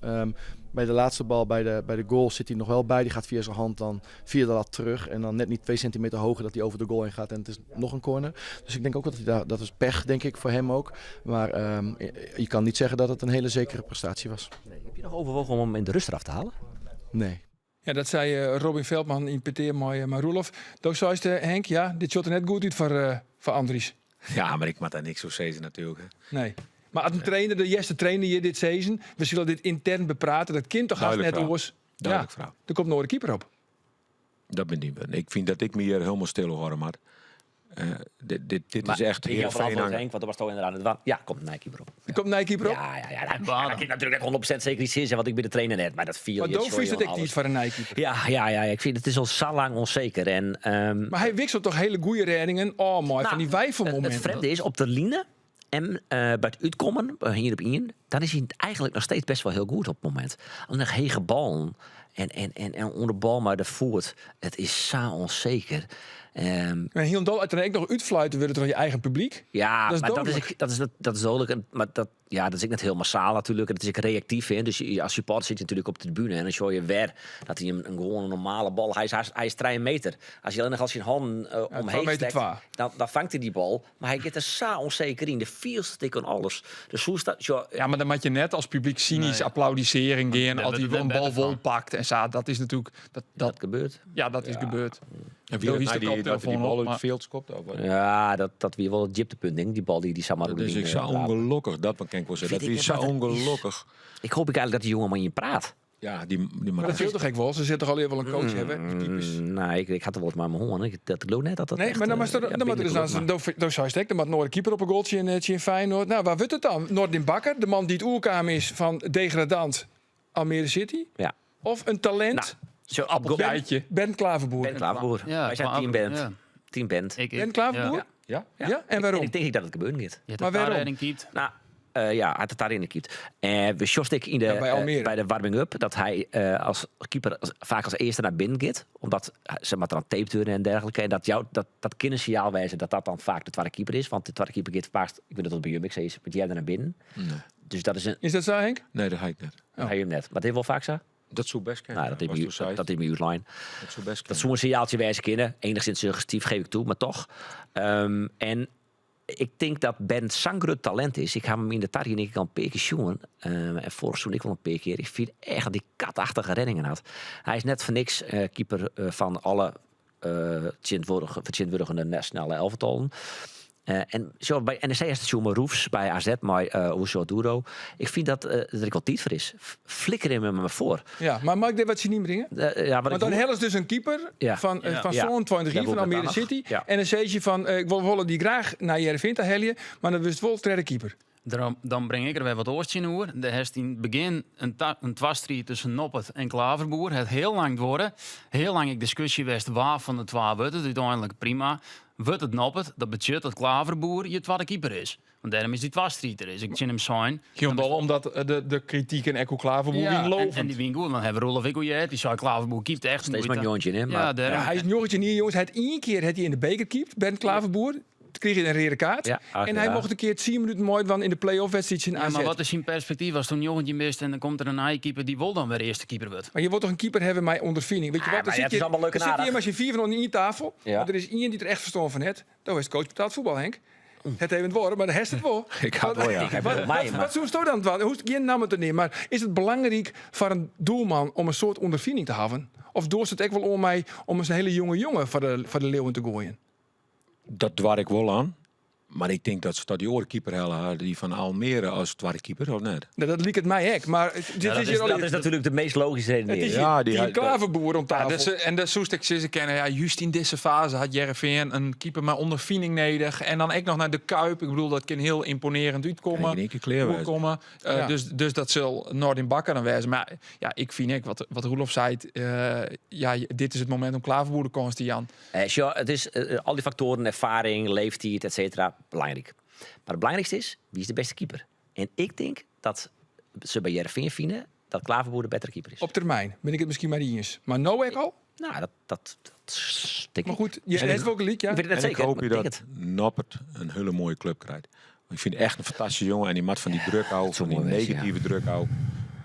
Bij de laatste bal, bij de goal, zit hij nog wel bij. Die gaat via zijn hand dan via de lat terug. En dan net niet 2 centimeter hoger dat hij over de goal heen gaat. En het is nog een corner. Dus ik denk ook dat hij daar, dat is pech, denk ik, voor hem ook. Maar je kan niet zeggen dat het een hele zekere prestatie was. Heb je nog overwogen om hem in de rust eraf te halen? Nee. Ja, dat sei Robin Veldman yn petear mei uh, Roelof. Do seist, Henk, ja, dit sjocht der net goed út foar Andries. Ja, mar ik moat dêr niks oer sizze natuerlik. Hè. Nee. Mar as in trainer, de earste trainer hjir dit seizoen, we sille dit yntern beprate, dat kin toch hast Dúdlik net ferhaal. oars. Dúdlik Ja, ferhaal. der komt in oare keeper op. Dat bin ik. Ik fyn dat ik my hjir hielendal stil hâlde moat. Dit is echt Ik jou Heerenveen verantwoord, Henk, want dat was toch inderdaad het Ja, komt een nije keeper op. Der komt in nije keeper op. Ja. Ja, dat kin natuerlik net 100% seker yts sizze, want ik bin de trainer net. Mar dat fiel Mar je, do sorry, fynst it ek alles. tiid foar in nije keeper. Ja, ik fyn it is al sa lang ûnseker. En, Mar hy wikselet toch hiele goede rêdingen? Oh, moai, fan dy Nou, wifelmominten. Het frjemde is, op de line en by it útkommen, hjir op ien, dan is hy eigentlik noch steeds best wol hiel goed op it momint. Allinnich hege ballen en ûnder de bal mei de foet. It is sa ûnseker. En hielendal úteinlik noch útfluite wurde troch je eigen publyk. Ja, Dat is mar dat is, dodelijk. ek, dat is, dat is dodelijk. Mar dat, ja, dat is ek net hiel massaal natuerlik. Dat is ek reaktyf. Hè. Dus je, as supporter sitte je natuerlik op de tribune. En dan sjogge je wer dat hy in gewoan in normale bal... Hy is 3 meter. As hy allinnich al syn hannen omheech 2 meter stekt, 2. dan fangt hy dy bal. Mar hy giet der sa ûnseker yn. De fielste tik oan alles. Dus hoe is dat? Jo, Ja, mar dan moatte je net as publyk synysk applaudissearjen gean Dêr as hy wurdt it in net bal better wol fan. pakt en sa. Dat is natuerlik dat, dat dat, gebeurt. ja, dat is gebeurd. En wie Do dat is nou de die, dat die koptelefoon bal op, út mar- it fjild skopt? Of wat? Ja, dat wie wol it djiptepunt, denk ik. Dy bal dy't dy samar Dat is ek sa ûngelokkich. Dat kin ik wol sizze. Weet Dat ik is net sa wat het is. ûngelokkich. Ik hoop ek eigentlik dat dy jonge mei ien praat. Ja, dy Mar dat fielt toch ek wol? Se sitte toch al wol in coach hawwe, dy keepers. Nee, ik ha der wol mei hân. Ik, dat leau net dat dat Nee, echt, mar dan ja, dan moat der dus binnen dan, do, do seist ek, der moat in oare keeper op 'e goal tsjin Feyenoord. No, wa wurdt it dan? Nordin Bakker, de man dy't oerkaam is fan degradant Almere City? Ja. Of in talint? Nou, zo, Appeltje, eitje. Bernd Klaverboer. Bernd Klaverboer. Ja, Wy zijn team Klaver- Bernd. ja. Team Bernd. Ik, ik, Bernd Klaverboer? Ja. Ja? Ja? En waarom? En ik denk dat it gebeuren giet. Je hebt Maar het daar waarom? in keept. Nou, ja, hy hat it dêr yn keept. En we sjochst ek yn de, Ja, by Almere. by de warming-up dat hy as keeper faak as earste nei binnen giet. Omdat se moatte dan taped wurde en dergelike. En dat, jou, dat kin in sinjaal wêze dat dat dan faak de twadde keeper is. Want de twadde keeper giet faak, ik wit net oft it by jim ek sa is, mar dy earder nei binnen. Dus dat is in. Is dat sa, Henk? Nee, dat ha ik net. Oh. Ha je him net. Mar dit wol faak sa? Dat soe bêst kinne. Nou, dat is Wat mijn, do seist. dat is myn útline. Dat soe bêst Dat kinne. soe in sinjaaltsje wêze kinne. Enigszins suggestief, geef ik toe, mar toch. En ik tink dat Bernd sa'n grut talint is. Ik ha him yn de tarieding al in pear kear sjoen. En foarich seizoen ek wol in pear kear. Ik fyn echt dat hy katachtige rêdingen hat. Hy is net foar niks keeper fan alle fertsjintwurdigende nasjonale elftallen. En sa, by NEC is it sjoen Roefs, by AZ mei Oso Duro. Ik fyn dat der ek wol tiid foar is. Flikker him mar foar. Ja, mar mei ik dêr wat tsjin ynbringe? Ja, wat Want ik dan woe- hellest dus in keeper fan zo'n 20 Ja, jaar fan Almere nog. City. Ja. En dan sizze je fan, ik wol wolle dy graach nei Hearrenfean ta helje, mar dan wurdst wol tredde keeper. Dêrom, dan bring ik der wer wat oars tsjinoer. Der hast yn it begjin in twastriid tusken Noppert en Klaverboer. Hat hiel lang duorre. Hiel lang ek diskusje west wa fan de twa wurdt it. Úteinlik prima. Wurdt it Noppert, dat betsjut dat Klaverboer je twadde keeper is. Want dêrom is dy twastriid der. Is ik tsjin him sein. Hielendal omdat de krityk en Echo Klaverboer Ja, wie en lovend. dy wie goed, want hawwe Roelof ek al heard. Dy sei Klaverboer keept echt Steeds moeite. mar 19, hè? Ja, Maar, dêrom. Ja, hy is 19 jier, jonges. Hy hat ien kear hat hy yn de beker keept, Bernd Klaverboer. Doe krige hy in reade kaart. Ja, en hy ja. mocht in kear 10 minuten meidwaan yn de play-off wedstriid yn Ja, AZ. mar wat is syn perspektyf as do 19 bist en dan komt der in nije keeper dy't wol dan wer earste keeper wurdt? Mar je wolst toch in keeper hawwe mei ûnderfining. Wit je Ah, wat? Der mar sit it is hjir, allegear leuk der en sit hjir aardich. mar syn fiif oan ien tafel. Ja. Mar der is ien dy't der echt ferstân fan hat. Dat is coach betaald fuotbal, Henk. It even wol, mar hast it wol. Ik ha it wol, ja. Ik ha Wat, wol mei, wat, mar- wat soesto dan dwaan? Hoechst gjin nammen te neamen, mar is it belangryk foar in doelman om in soart ûnderfining te hawwen? Of doarst it ek wol oan my om in hiele jonge jonge foar de liuwen te goaien? Dat doar ik wol oan. Mar ik tink dat se dat dy oare keeper helle ha, dy fan Almere as twadde keeper, of net? Nou, dat liket my ek, mar dit Ja, dat, is is, hjir al dat is natuerlik de meast logyske It is redenearring. hjir Ja, die team had- Klaverboer om Ja, tafel. dus, en daar soest ik sizze kinne, ja, juist yn dizze faze hat Hearrenfean in keeper mei ûnderfining nedich. En dan ek noch nei de Kuip. Ik bedoel, dat kin hiel ymponearjend útkomme. Kan ik in één kear klear wêze. Oerkomme. Ja. Dus dat sil Nordin Bakker dan wêze. Mar ja, ik fyn ek wat, wat Roelof seit. Ja, dit is it momint om Klaverboer de kâns te jaan. Sjoch, it is al dy faktoaren, erfaring, leeftiid, et cetera, belangryk. Mar it belangrykste is, wie is de bêste keeper? En ik tink dat se by Hearrenfean fine dat Klaverboer de bettere keeper is. Op termyn bin ik it miskien mei dy iens. Mar no ek al? Nou, dat tink Mar ik. goed, je hast wol gelyk, ja. Ik wit it net En ik seker, hoop mar je ik tink dat it. Noppert in hiele moaie klup krijt. Want ik fyn it echt in fantastyske jonge en dy moat fan dy druk ôf, soe fan dy moai wêze, ja. negative druk ôf.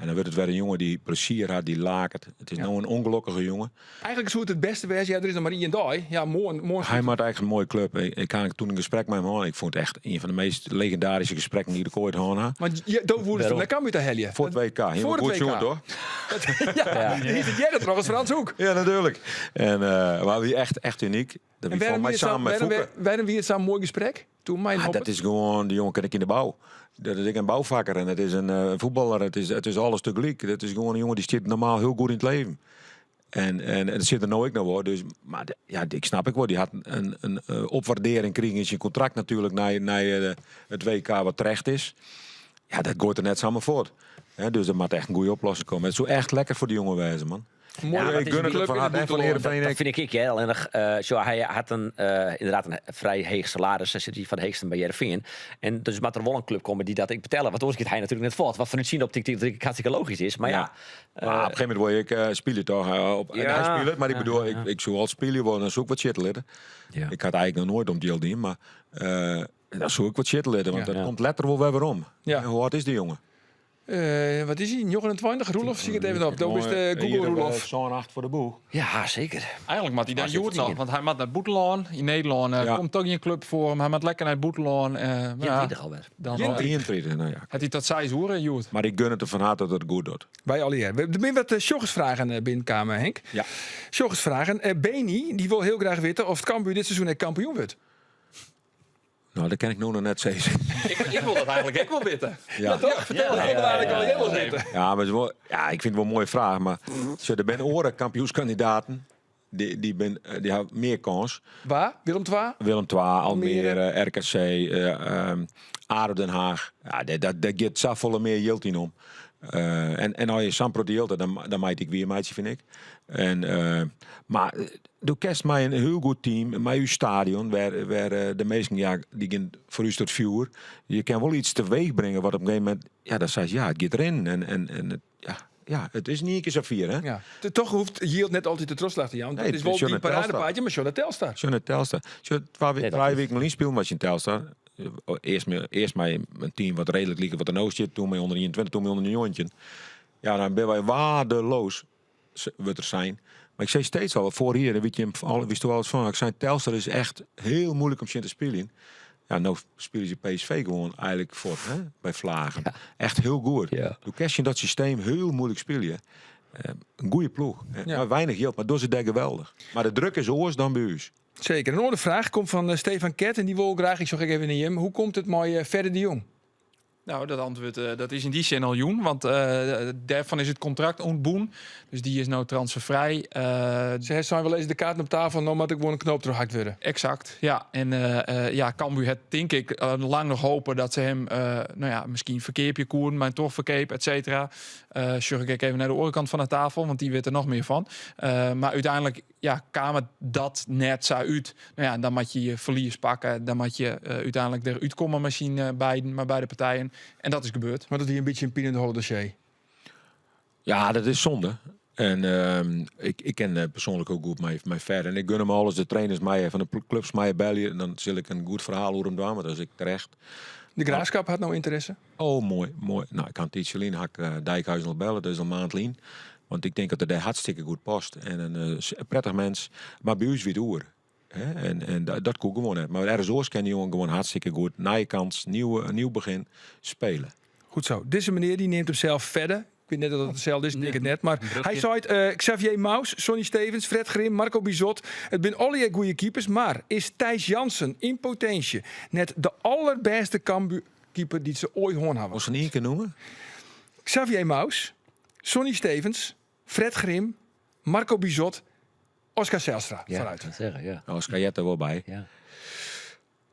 En dan wurdt it wer in jonge dy't plezier hat, dy't laket. It is no in ûngelokkige jonge. Eigentlik soe it it bêste wêze, ja, der is noch mar ien dei. Ja, moarn, moarn Hy moat eigentlik in moaie klup. Ik ha toen in gesprek mei him hân. Ik fûn it echt ien fan de meast legindaryske gesprekken dy't ik oait hân ha. Want je, do woest him nei Cambuur ta helje. Foar it WK. Hielendal Foar it goed WK. sjoen, toch? Ja, dy is it earder troch as Frans Hoek. Ja, natuerlik. En, mar wie echt, echt unyk. Dat En wie wêrom foar my wie it sa, samen mei wêrom, Foeke. wêrom wie it sa'n moai gesprek? Toen mei Ah, dat is gewoan, dy jonge ken ik yn de bou. Dat is ek in boufakker en it is in fuotballer. It is alles tegelyk. Dat is gewoan in jonge dy stiet normaal hiel goed yn it leven. En dat sit der no ek noch wol. Dus, mar ja, ik snap ek wol, dy hat in opwaardearring krigen yn syn kontrakt natuerlik nei it WK wat terecht is. Ja, dat goait er net samar fuort. Hè, dus der moat echt in goede oplossing komme. It soe echt lekker foar dy jonge wêze, man. Moai Ja, ik gun it fan harte en fan Heerenveen Dat ek. fyn ik ek, hear. Allinnich, sjoch, hy hat ynderdaad in frij heech salaris. Hy sit hjir fan de heechsten by Hearrenfean. En dus moat der wol in klup komme dy't dat ek betelle. Want oars giet hy natuerlik net fuort. Wat fanút syn optyk natuerlik hartstikke logysk is. Mar ja. Ja. Mar op in gegeven momint wol je ek spylje, toch? Op, Ja. Hy spilet, mar ik bedoel, ik soe al spylje wollen, dan soe ik wat sjitte litte. Ja. Ik had eigentlik noch noait om it jild dien, mar dan soe ik wat sjitte litte, want Ja. dat komt letter wol wer werom. Ja. En hoe âld is dy jonge? Wat is hy? 29? Roelof, zie ik it even op. Do bist Moai, Google hier, Roelof. Zo'n 8 foar de boech. Ja, seker. Eigentlik moat hy dan Als je het hjoed noch, zien. want hy moat nei it bûtenlân. Yn Nederlân Ja. komt toch gjin klup foar him. Hy moat lekker nei it bûtenlân. Maar ja, 30 alwer. dan Jin- 31, nou ja. hat hy tot 6 oere hjoed. Mar ik gun it him fan harte dat it goed docht. Wy allegear. Der binne wat sjoggersfragen binnenkamen, Henk. Ja. Sjoggersfragen. Beni, dy wol hiel graach witte oft Cambuur dit seizoen ek kampioen wurdt. Nou, dat kin ik no noch net sizze. Ik wol dat eigentlik ek wol witte. Ja. Toch? Fertel, ik wol eigentlik al hiel witte. Ja, mar it is wol, ja, ik fyn it wol in moaie fraach, mar sjoch, der binne oare kampioenskandidaten. Dy, dy ha mear kâns. Wa? Willem II? Willem II, Almere. Almere, RKC, ADO Den Haag. Ja, dêr giet safolle mear jild yn om. En as je sa'n protte jild ha, dan mei it ek wier meitsje, fyn ik. En, mar do kinst mei in hiel goed team, mei ús stadion, wêr de minsken, ja, dy gean foar ús troch it fjoer. Je kin wol iets teweech bringe wat op in gegeven momint, ja, dan seist, ja, it giet rinnen. En it, ja, ja, it is yn ien kear safier, hè? Ja. Toch hoecht jild net altyd de trochslach te jaan. Nee, Dat is wol sjoch dy nei Telstar. paradepaadje, mar sjoch nei Telstar. Sjoch nei Telstar. Sjoch, twa Nee, dat trije is- wiken lyn spilen wy tsjin Telstar. Earst mei in team wat reedlik like wat der no stiet, toen mei ûnder 21, toen mei ûnder 19. Ja, dan binne wy waardeloos, wurdt der sein. Mar ik sei steeds al, foarich jier, wit jim al, witsto alles fan, ik sei Telstar is echt hiel muoilik om tsjin te spyljen. Ja, no spylje se PSV gewoan eigentlik fuort, hè, by flagen. Ja. Echt hiel goed. Ja. Do kinst yn dat systeem hiel muoilik spylje. In goede ploech. Ja. Mar weinich jild, mar dogge se dêr geweldich. Mar de druk is oars dan by ús. Seker. In oare fraach komt fan Stefan Ket en dy wol graach, ik sjoch ek even nei jim, hoe komt it mei Fedde de Jong? Nou, dat antwurd dat is yn dy sin al jûn, want dêrfan is it kontrakt ûntbûn. Dus dy is no transferfrij. Se seinen wol, lizze de kaarten op tafel, no moat ek gewoan in knoop trochhakt wurde. Eksakt, ja. En ja, Cambuur hat tink ik lang noch hope dat se him nou ja, miskien ferkeapje koenen, mei in trochferkeap, et cetera. Sjoch ik ek even nei de oare kant fan de tafel, want dy wit der noch mear fan. Mar úteinlik ja, kaam it dat net sa út. Nou ja, dan moat je je ferlies pakke. Dan moat je úteinlik derút komme mei syn beiden, mei beide partijen. En dat is gebeurd. Mar dat wie in bytsje in pinende dossier. Ja, dat is zonde. En ik ken persoanlik ek goed mei Fer. En ik gun him alles. De trainers meie fan de clubs meie belje. En dan sil ik in goed ferhaal oer him dwaan, want dat is ek terecht. De Graafschap hat no ynteresse? Oh, moai, moai. Nou, ik ha in tiidsje lyn ha ik Dijkhuizen al belle, dat is al in maand lyn. Want ik tink dat er dêr hartstikke goed past. En in prettich mens. Mar by ús wie it oer. Hè? En dat koe gewoan net. Mar ergens oars kin dy jongen gewoan hartstikke goed. Nije kâns, nieuwe, in nieuw begin, spelen. Goed zo. Dizze menear dy neamt himsels Fedde. Ik wit net of dat itselde is, ik tink it net. Mar hy seit eh, Xavier Mous, Sonny Stevens, Fred Grim, Marco Bizot. It binne allegear goede keepers, mar is Thijs Jansen yn potinsje net de allerbêste Cambuur-keeper dy't se oait hân hawwe? Wolst se ien kear noeme? Xavier Mous, Sonny Stevens, Fred Grim, Marco Bizot, Oscar Zijlstra. Ja, Foarút. dat zeggen, ja. Oscar heart der wol by. Ja.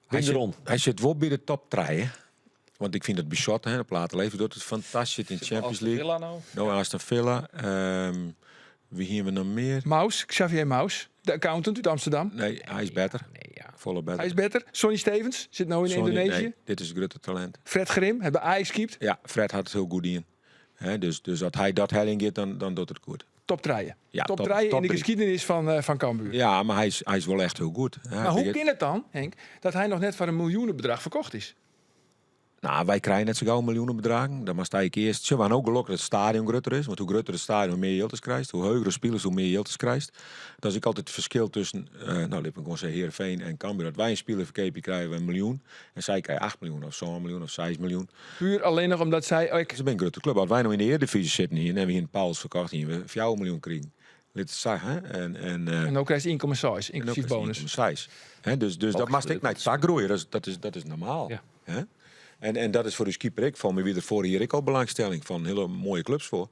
Hy Wim de sit, Ron. hy sit wol by de top 3. Want ik fyn dat Bizot, hè, op late leeftijd docht it fantastysk yn de Champions League. Villa no. No, Aston Villa. Wie hiene we noch mear? Mous, Xavier Mous, de accountant út Amsterdam. Nee, hy is better. Nee, ja. Folle better. Hy is better. Sonny Stevens sit no yn Sonny, Indonesië. nee, dit is it grutte talint. Fred Grim, hat by Ajax keept. Ja, Fred hat it hiel goed dien. Hè, dus as hy dat heljen giet, dan docht it goed. Top 3. Ja, top top- 3 yn top de drie. geschiedenis van Cambuur. Ja, mar hy is wol echt hiel goed. Hè, Mar hoe ik- kin it dan, Henk, dat hy noch net foar in miljoenebedrach ferkocht is? No, wy krije net sa gau miljoenebedraggen. Dan moatst eigentlik earst... Sjoch, we hawwe no gelok dat it stadion grutter is. Want hoe grutter it stadion, hoe mear jild ast krijst. Hoe hegere spilers, hoe mear jild ast krijst. Dat is ek altyd it ferskil tusken, no, lit ik gewoan sizze, Heerenveen en Cambuur. As wy in spiler ferkeapje, krije we in miljoen. En sy krije 8 miljoen of 7 miljoen of 6 miljoen. Puer allinnich omdat sy ek... Se binne in grutte klup. As wy no yn de Earedivyzje sitten hiene en we hiene Pauls ferkocht, hiene we 4 miljoen krigen. Lit it sa, hè? En En no krijst 1,6, ynklusyf bonus. 1,6. Hè, dus dat moatst ek nei ta groeie. Dat is normaal. Ja. Hè? En dat is foar ús keeper ek. Foar my wie der foarich jier ek al belangstelling fan hiele moaie klups foar.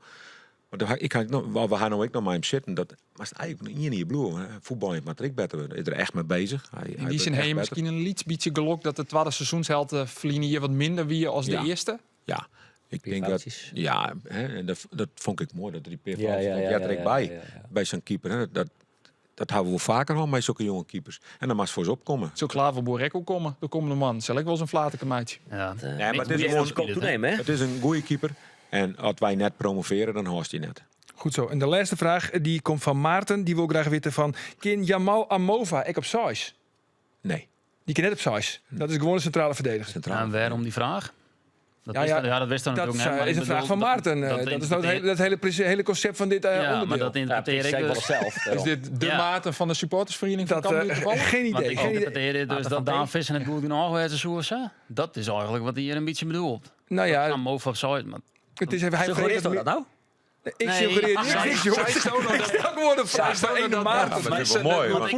Mar daar ha ik ha ek noch, we ha no ek noch mei him sitten. Dat moatst eigentlik noch ien jier bliuwe. Hè? Fuotbaljen moat der ek better wurde. Is der echt mei bezich. Yn Hy dy wurdt sin echt ha je better. miskien in lyts bytsje gelok dat de twadde seizoenshelte ferline jier wat minder wie as de Ja. earste. Ja, ik tink dat. foutjes. Ja, hè, en dat fûn ik moai dat er dy pear Ja, foutjes, ja, dat ja, heart der ja, ek ja, by. ja, ja. By sa'n keeper. Hè. Dat hawwe we wol faker hân mei sokke jonge keepers. En dan moatst foar se opkomme. Sil Klaverboer ek komme, de kommende moannen. Sil ek wol in flaterke meitsje. Ja. Nee, mar it is Moet je gewoan, kop toenemen, hè? it is in goede keeper. En as wy net promovearje, dan hâldst dy net. Goed zo. En de lêste fraach dy komt fan Maarten. Dy wol graach witte fan, kin Jamal Amova ek op seis? Nee. Dy kin net op seis. Dat is gewoan in sintrale verdediger. Sintraal. En wêrom dy fraach? Dat Ja, wist, ja, ja, dat wist dan Dat natuerlik net. is Maar ik een vraag bedoel, van Maarten. dat Dat is nou het interpreteer- hele, dat hele, hele concept van dit Ja, maar onderdeel. dat Ja, interpreteer precies, ik ik wel dus. zelf. Is dit de Ja. Maarten van de supportersvereniging van Dat, Cambuur toevallig? geen Want idee. ik Geen idee. interpreteer dit dus Maarten dat van Daan T. Visser net goed genoeg werd, zo zo. Dat is eigenlijk wat hij hier een bytsje bedoelt. Nou ja, Amova op seis, maar het is even, hij Suggereert vreet dat nou? Ik Nee. suggereer niks, Zij- niks, jongens. zij zou nog Ik stel gewoon een vraag zou van nog ene dat- Maarten. Ja, maar het is wel mooi. Want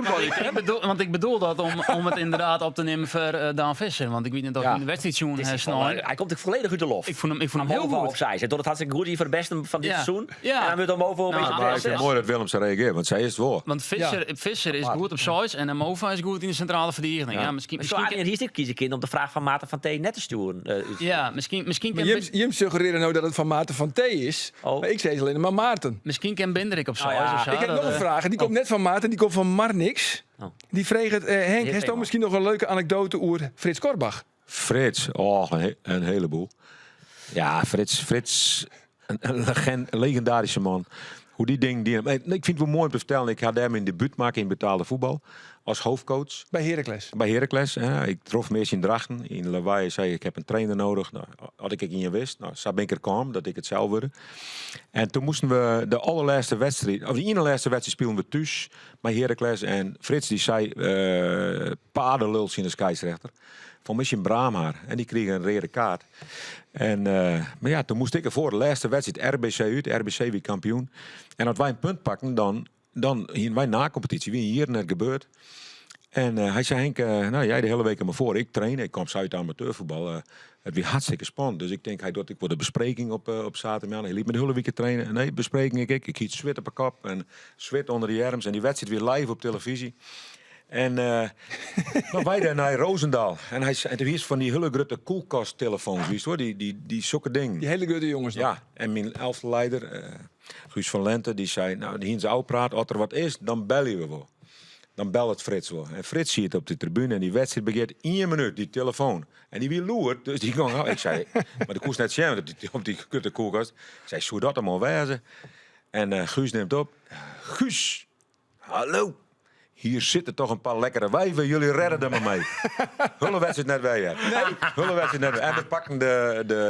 want- ik bedoel dat om het inderdaad op te nemen voor Daan Visser. Want ik weet niet of Ja. hij in de wedstrijd Het zoen is heeft wel, snel. hij komt ook volledig uit de lof. Ik vond hem heel Amova goed. op seis. Hij doet het hartstikke goed hier voor de beste van dit Ja. seizoen. Ja. En dan wordt Amova een Nou, beetje Maar ik vind het mooi dat Willem zo reageert, want zij is het wel. Want Visser is goed op seis en Amova is goed in de centrale verdediging. Ja, misschien, Maar zo misschien, Arjen hier zit kiezen kind om de vraag van Maarten van T net te sturen. ja, misschien, misschien, Maar kan, Jim suggereerde nou dat het van Maarten van T is. Oh. Maar ik zei alleen maar Maarten. misschien kan Binderik op seis Nou ja, of zo. Ik heb dat, nog een vraag. En die komt net van Maarten. Die komt van Marnix. Oh. Die vreeg het, Henk, Heer heeft dan Veeman. misschien nog een leuke anekdote oer Frits Korbach? Frits, oh, een heleboel. Ja, Frits, een legendarische man. Hoe die ding, die, ik vind het wel mooi om te vertellen. Ik had hem mijn debuut maken in betaalde voetbal. Als hoofdcoach. Bij Heracles. Bij Heracles. Hè. Ik trof me eerst in Drachten. In Lawaai zei ik, ik heb een trainer nodig. Nou, had ik in je wist. Nou, zo ben ik er kwam dat ik het zou worden. En toen moesten we de allerlaatste wedstrijd, of de ene laatste wedstrijd speelden we thuis bij Heracles. En Frits die zei, paardenlul in de scheidsrechter. Van misschien Braamhaar. En die kreeg een rode kaart. En, maar ja, toen moest ik ervoor. De laatste wedstrijd RBC uit. RBC wie kampioen. En als wij een punt pakken, dan hier wij na competitie. Wie hier net gebeurd. En hij zei, Henk, nou, jij de hele week maar voor. Ik train, ik kwam uit amateurvoetbal. Het was hartstikke spannend. Dus ik denk, hij doet, ik word de bespreking op zaterdag. Hij liet me de hele week trainen. Nee, bespreking ik. Ik hiet zwit op mijn kop en zwit onder de arms. En die wedstrijd weer live op televisie. En maar wij daar naar Roosendaal. En hij zei, en toen is van die hele grote koelkasttelefoons, wist hoor, die sokke dingen. Die hele grote jongens nog. Ja, en mijn elfteleider, Guus van Lente, die zei, nou, die Hins praat, als er wat is, dan bellen we wel. Dan belt het Frits wel. En Frits ziet het op de tribune en die wedstrijd begint 1 minuut, die telefoon. En die wie loert, dus die ging, oh, ik zei, maar de koers net zien op die kutte koelkast. Ik zei, zou dat allemaal wezen? En Guus neemt op. Guus, hallo. Hier zitten toch een paar lekkere wijven, jullie redden er maar mee. Hulle wedstrijd net wij, hè. Nee. Hulle wedstrijd net wij. En we pakten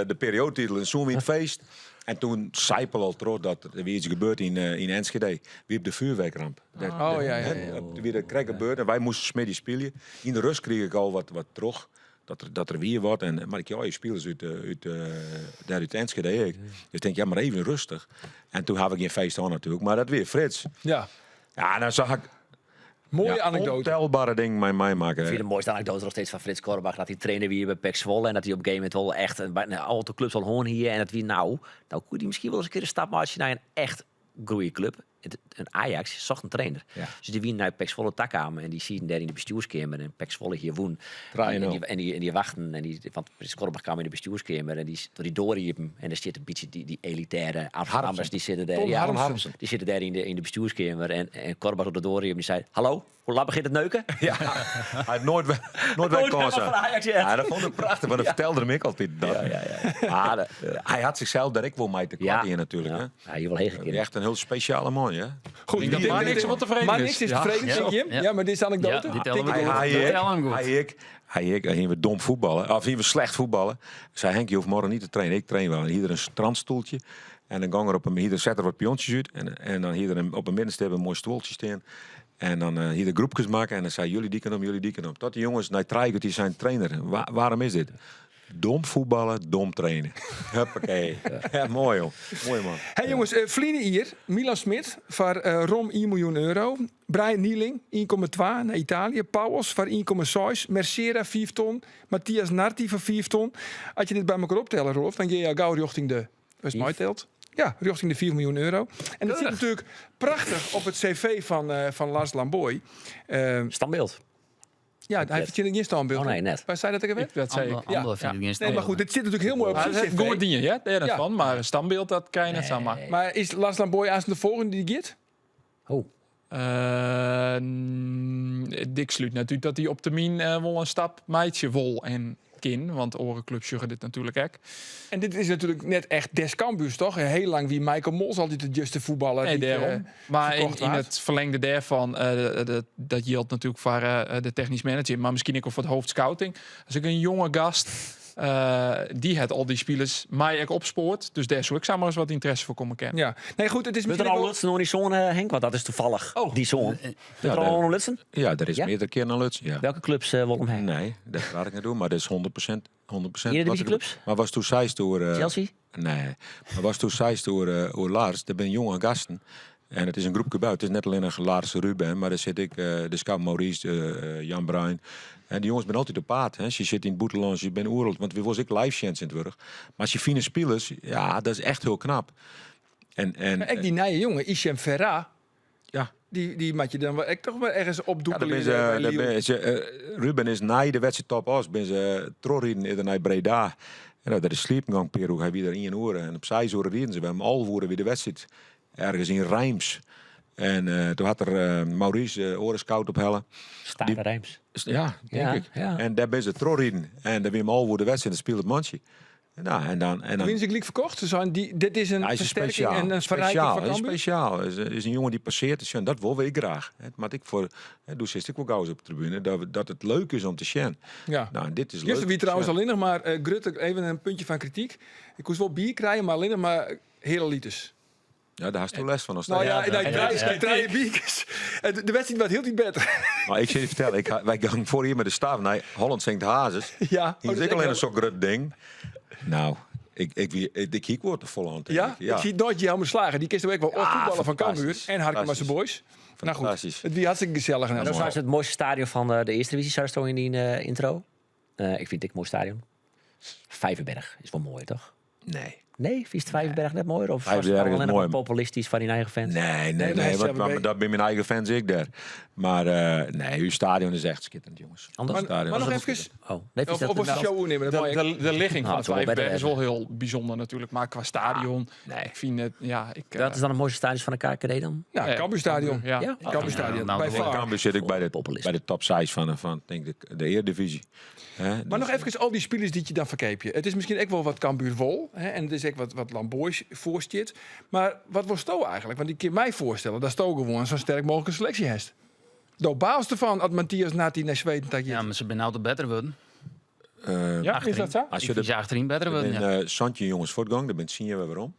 de periodetitel en zo'n het feest. En toen zijpel al terug dat er weer iets gebeurd in Enschede. Wie op de vuurwerkramp. Dat, Oh, ja, ja, hè, ja. op de, wie dat krek gebeurde. En wij moesten 's middags spelen. In de rust kreeg ik al wat terug. Dat der, dat der wie wat. En, mar ik jou spilers út, út, dêr út Enschede ek. Dus ik tink, ja, mar even rêstich. En toen ha we gjin feest hân natuerlik, mar dat wie Frits. Ja. Ja, dan zag ik Mooie ja, anekdote. Ontelbare dingen mei meimakke. Ik vind de mooiste anekdote nog steeds van Frits Korbach. Dat hij trainer wie bij PEC Zwolle. En dat hij op een gegeven moment wel echt een, bijna alle clubs al hoorn hier. En dat wie nou, nou kon hij misschien wel eens een keer een stap maken naar een echt goede club. Een Ajax zocht een trainer. Ja. Dus die wie naar PEC Zwolle takkamen en die zien daar in de bestuurskamer en PEC Zwolle hier woon. En die, en die, en die wachten en die, want Frits Korbach kwam in de bestuurskamer en die door die doorriepen en daar zit een beetje die, die elitaire Amsterdammers die zitten daar. Ton Ja, Harmsen. die zitten daar in de bestuurskamer en, en Korbach op de doorriepen die zei: Hallo, hoe laat begint het neuken? Ja, hij heeft nooit, nooit bij Nooit kans. van Ajax, ja. Ja, dat vond ik prachtig, want dat vertelde hem ik altijd. Dat. Ja, ja, ja. Maar, hij had zichzelf daar ook wel mee te kwart in natuurlijk. Ja. Hè? Ja, je wil heen gekeerd. Echt een heel speciale man, ja. Goed, Ik denk dat Marnix wel tevreden Maar is. niks is Ja. tevreden, Ja. denk je? Ja. Ja, maar dit is de anekdote. Ja, die tellen we Hij, goed. hij, Dat ik, tellen we goed. hij, ik, hij, ik, en hier we dom voetballen. Of hier we slecht voetballen. Zei Henk, je hoeft morgen niet te trainen. Ik train wel. En hier een strandstoeltje. En dan gang er op een, hier zet er wat piontjes uit. En dan hier een, op een middenstip een mooi stoeltje staan. En dan hier de groepjes maken. En dan zei jullie die kant om, jullie die kant om. Tot die jongens naar Trijkert, die zijn trainer. Waarom is dit? Dom voetballen, dom trainen. Huppakee. Ja, mooi joh. Mooi man. Hey jongens, Vliene hier, Milan Smit voor Rom 1 miljoen euro. Brian Nieling 1,2 naar Italië. Pauwels voor 1,6. Mercera 4 ton. Matthias Narti voor 4 ton. Als je dit bij elkaar optellen, Rolf, dan ga je al gauw richting de... Wat is mooi telt? Ja, richting de 4 miljoen euro. En dat zit natuurlijk prachtig op het cv van Lars Lambooy. Standbeeld. Ja, hij verdient geen standbeeld. Oh nee, net. Waar zei dat ik alweer? Dat zei ik. Ander, ander vind ik geen Nee, maar goed, dit zit natuurlijk heel mooi op Ja, zijn dat is cv. goed ding, hè? Daar Ja. van. Maar een standbeeld, dat kan je net samen. Maar is Lars Lambooy aan de volgende die gaat? Oh. Dick sluit natuurlijk dat hij op termijn wel een stap meidje wol en kin. Want orenclubs zeggen dit natuurlijk ook. En dit is natuurlijk net echt des Cambuurs, toch? Heel lang wie Michael Mols altijd de juste voetballer. Nee, die, daarom. Maar verkocht in waard. het verlengde daarvan, dat geldt natuurlijk voor de technisch manager, maar misschien ook voor het hoofdscouting. Als ik een jonge gast, die het al die spelers mij ook opspoort. Dus daar zou ik samen eens wat interesse voor komen kennen. Ja. Nee, goed, het is Moet er misschien al ook wel- Lutsen nog niet zo'n, Henk? Want dat is toevallig Oh. die zoon. Moet Ja, er al nog Lutsen? Ja, daar is Ja? meerdere keren naar Lutsen. Ja. Welke clubs wil hem heen? Nee, dat ga ik niet doen, maar dat is 100%. 100% Eredivisieclubs? Maar was toen zij door... Chelsea? Nee, maar was toen zij door Lars, dat ben jonge gasten. En het is een groepje buiten. Het is net alleen een Lars Ruben, maar daar zit ik, de scout Maurice, Jan Bruin. En die jongens zijn altijd op paard. Hè. Ze zitten in het Boeteland, ze zijn oereld. Want we was ik live chance in het Wurg. Maar als je fine spelers, ja, dat is echt heel knap. En, Maar ook die nieuwe jongen, Ishem Ferra, ja. die moet je dan wel echt toch wel ergens Ja, opdoeken. dan ben ze, dan ben ze, Ruben is na de wedstrijd top as, ben ze trorrieden eerder naar Breda. En nou, dat is sleepgang Peru, hij weer in oren. En op zij uren reden ze bij hem al voeren weer de wedstrijd. Ergens in Rijms. En toen had er Maurice oren scout op hellen. Staat Die- Rijms. Ja, denk Ja, ik. ja. En daar ben ze trorrieden. En daar weer hem al voor de wedstrijd, dan speelt het mandje. En nou, en dan, en dan, Wiens ik verkocht. Ze zijn die, dit is een hij is een versterking speciaal. en een verrijking speciaal, van hij is Cambuur. speciaal. Is, is een jongen die passeert. Dus ja, dat wil ik graag. Hè, Maar ik voor, hè, doe zit ik wel gauw eens op de tribune, dat het leuk is om te zien. Ja. Nou, en dit is leuk. Gisteren wie trouwens Ja. alleen nog maar, Grutte, even een puntje van kritiek. Ik moest wel bier krijgen, maar alleen nog maar hele liters. Ja, daar had je les van. Als Nou ja, dat- en drie biertjes. En de wedstrijd werd heel iets beter. Maar ik zal je vertellen, wij gaan voor hier met de staf naar Holland zingt Hazes. Ja. Hier Oh, is dat ik alleen is een zo'n grut ding. Nou, ik kiek wordt er vol aan. denk Ja? ik. Ja. Ik zie nooit Jelmer Slager. Die kist ook wel Ja, voetballen van Cambuur. fantastisch. En Harkemasse Fantastisch. Boys. Nou goed, Fantastisch. het wie hartstikke gezellig. En Dat allemaal. is het mooiste stadion van de eerste divisie, zou je in die intro. Ik vind het een mooi stadion. Vijverberg is wel mooi, toch? Nee. Nee, vies het Vijverberg net mooier? Of was het Vijverberg is alleen maar mooi. populistisch van die eigen fans? Nee, nee, Nee, nee, dat is want, CBB. maar dat ben mijn eigen fans ik daar. Maar nee, uw stadion is echt schitterend, jongens. Anders? Maar, Stadion maar is nog echt even... Oh, nee, vies Of, dat of was de show nemen, dat De, mag ik. de ligging Nou, van het is wel Vijverberg beter is wel heel bijzonder natuurlijk. Maar qua stadion, Nee. ik vind het... Ja, ik, Dat is dan het mooiste stadion van de KKD dan? Nou, Cambuur Stadion. Ja. Ja? Cambuur Stadion, Nou, bij nou, far. Cambuur zit ik bij de, Populisme. bij de top 6 van denk ik, de Eredivisie. Hè, Maar dus- nog even al die spelers die je dan verkeep je. Het is misschien ook wel wat Cambuur wol. Hè, en het is ook wat Lamboys voorstit. Maar wat was Sto eigenlijk? Want ik kan mij voorstellen dat Sto gewoon zo'n sterk mogelijke selectie heeft. Do baas ervan dat Matthias Nati naar Zweden dat je. Ja, maar ze zijn nou te beter worden. Ja, is dat zo? Als Ik je vind de ze achterin beter worden, ben ja. Santje jongens voortgang, daar ben zien we waarom.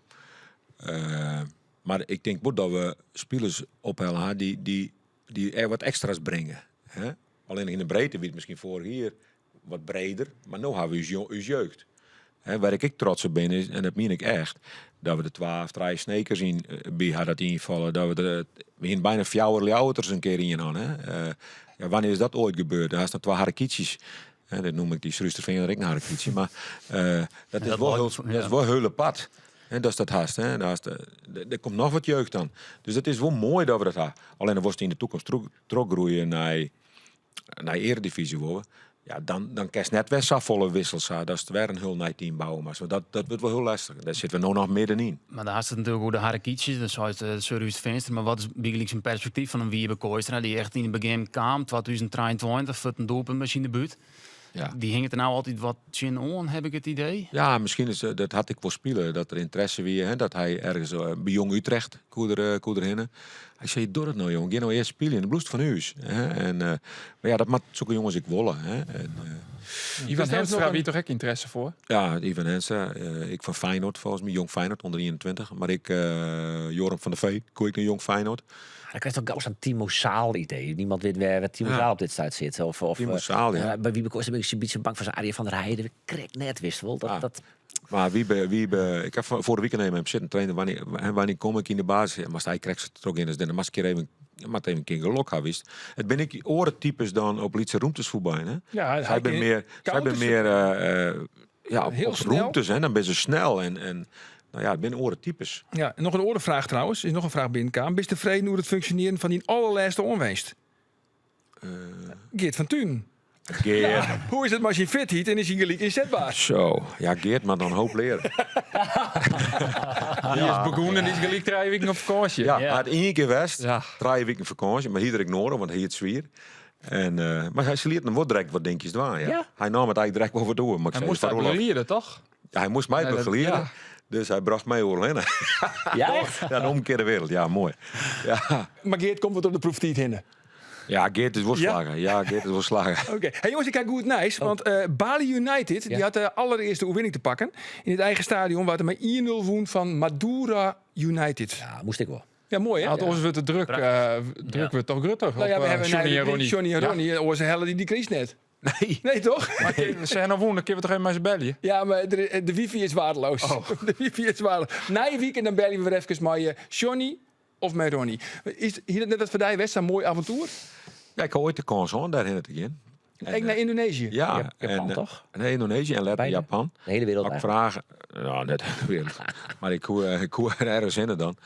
Maar ik denk wel dat we spelers ophalen hè, die er wat extra's brengen. Hè? Alleen in de breedte wie het misschien vorig hier wat breder, mar no hawwe we ús jeugd. Hè, wêr ik ek trots op bin is, en dat mien ik echt, dat we de twa of trije Snekers yn by ha dat ynfalle. Dat we der, we hiene byna fjouwer Ljouwerters in kear yn han. Hè. Ja, wannear is dat oait gebeurd? Dan hast noch twa Harrekytsjes. Hè, dat noem ik dy Surhústerfeaner ek in Harrekytsje, mar dat is wol hiel, dat is wol hiel apart. Hè, datst dat hast. Hè. Dan hast, der komt noch wat jeugd dan. Dus it is wol moai dat we dat ha. Allinne wolst yn de toekomst trochgroeie nei nei earedivyzje wolle, ja, dan, dan kinst net wer safolle wissels ha datst wer in hiel nij team bouwe moatst. Want dat, dat wurdt wol hiel lestich. Dêr sitte we no noch middenyn. Mar dan hast it natuerlik oer de Harrekytsjes, dan seist uh, Surhústerfeanster, mar wat is bygelyks in perspektyf fan in Wiebe Kooistra, dy't echt yn it begjin kaam, 2023, fuort in doelpunt by syn debút. Ja. Dy hinget der no altyd wat tsjinoan, ha ik it idee. Ja, miskien is dat hat ek wol spile, dat der ynteresse wie, hè, dat hy ergens by Jong Utrecht koe er, koe er hinne. Hy sei, doch dat no jong, gean no earst spyljen, dan bliuwst fan ús. Hè. En, mar ja, dat moat sokke jonges ek wolle. Hè. En, Ivan Henstra wie toch ek ynteresse foar? Ja, Ivan Henstra, ek fan Feyenoord folgens my, Jong Feyenoord ûnder 21. Mar ek Joram van der Vee koe ek nei Jong Feyenoord. Dan krijg je toch gau sa'n Timo Zaal idee. Niemand weet wêr, wêr Timo Zaal op dit stuit sit. Of, of, Timo Zaal, ja. By Wiebe Kooistra bin ik in bytsje bang foar Arie van der Heijden. Krekt net, wist wol. Dat, dat... Mar Wiebe, Wiebe, ik ha foarige wike mei him sitten trainen. Wannear, wannear kom ik yn de basis? Ja, moatst hy krekt sa trochgean as dan moatst kear even, moat even kear gelok ha, wist. It binne ek oare types dan op lytse rûmtes fuotbaljen, hè? Ja, sy binne mear, sy binne mear ja, op, Heel op snel. rûmtes, hè? Dan binne se snel en, en nou ja, it binne oare types. Ja, en noch in oare fraach trouwens. Is noch in fraach binnenkaam. Bist tefreden oer it funksjonearjen fan dyn allerlêste oanwinst? Geert van Tuinen. Geert. Ja, hoe is it mei syn fitheid en is hy gelyk ynsetber? Zo, ja, Geert moat noch in hoop leare. Dy is begûn en dy is gelyk trije wiken op fakânsje. Ja, hy hat ien kear west, Ja. trije wiken fakânsje, mar hie er ek noadich, want hy hie it swier. En, mar hy liet him wol direkt wat dinkjes dwaan. Ja. Ja. Hy naam it eigentlik direkt wol wat oer. Mar ik Hy sei moast foar dat Roelof- begeliede, toch? Ja, hy moast my Nee, dat- begeliede. ja. Dus hy brocht my oeral hinne. Ja, echt? Ja, de omkearde wereld. Ja, moai. Ja, Mar Geert komt wat om de proeftiid hinne. ja Geert is wol Ja? slagge. Ja, Geert is wol slagge. Oké. Hey jonges, ik ha goed nijs. Want Bali United dy hat de allerearste oerwinning te pakken. Yn it eigen stadion waard der mei 1-0 wûn fan Madura United. Ja, moast ik wol. Ja, moai hè? Want oars wurdt de druk, druk wurdt toch grutter Nou ja, op we hawwe Johnny en Ronnie. Johnny en Ja. Ronnie, oars helle dy dy kryst net. Nee. Nee, toch? Maar se ha no wûn, dan kinne we toch even mei se belje? Ja, mar de wifi is waardeloos. De wifi is waardeloos. Nije wike dan belje we wer efkes mei Johnny of mei Ronnie. Is hie dat net wat foar dy west, sa'n moai aventoer? Ja, ik ha oait de kâns hân dêrhinne te gean. Ek nei Yndonezië? Ja, Japan, en, toch? Nee, Yndonezië en letter Beide. Japan. De hiele wereld Had ik eigenlijk. vragen, nou, net de hiele wereld. Mar ik koe, ik koe ergens hinne dan.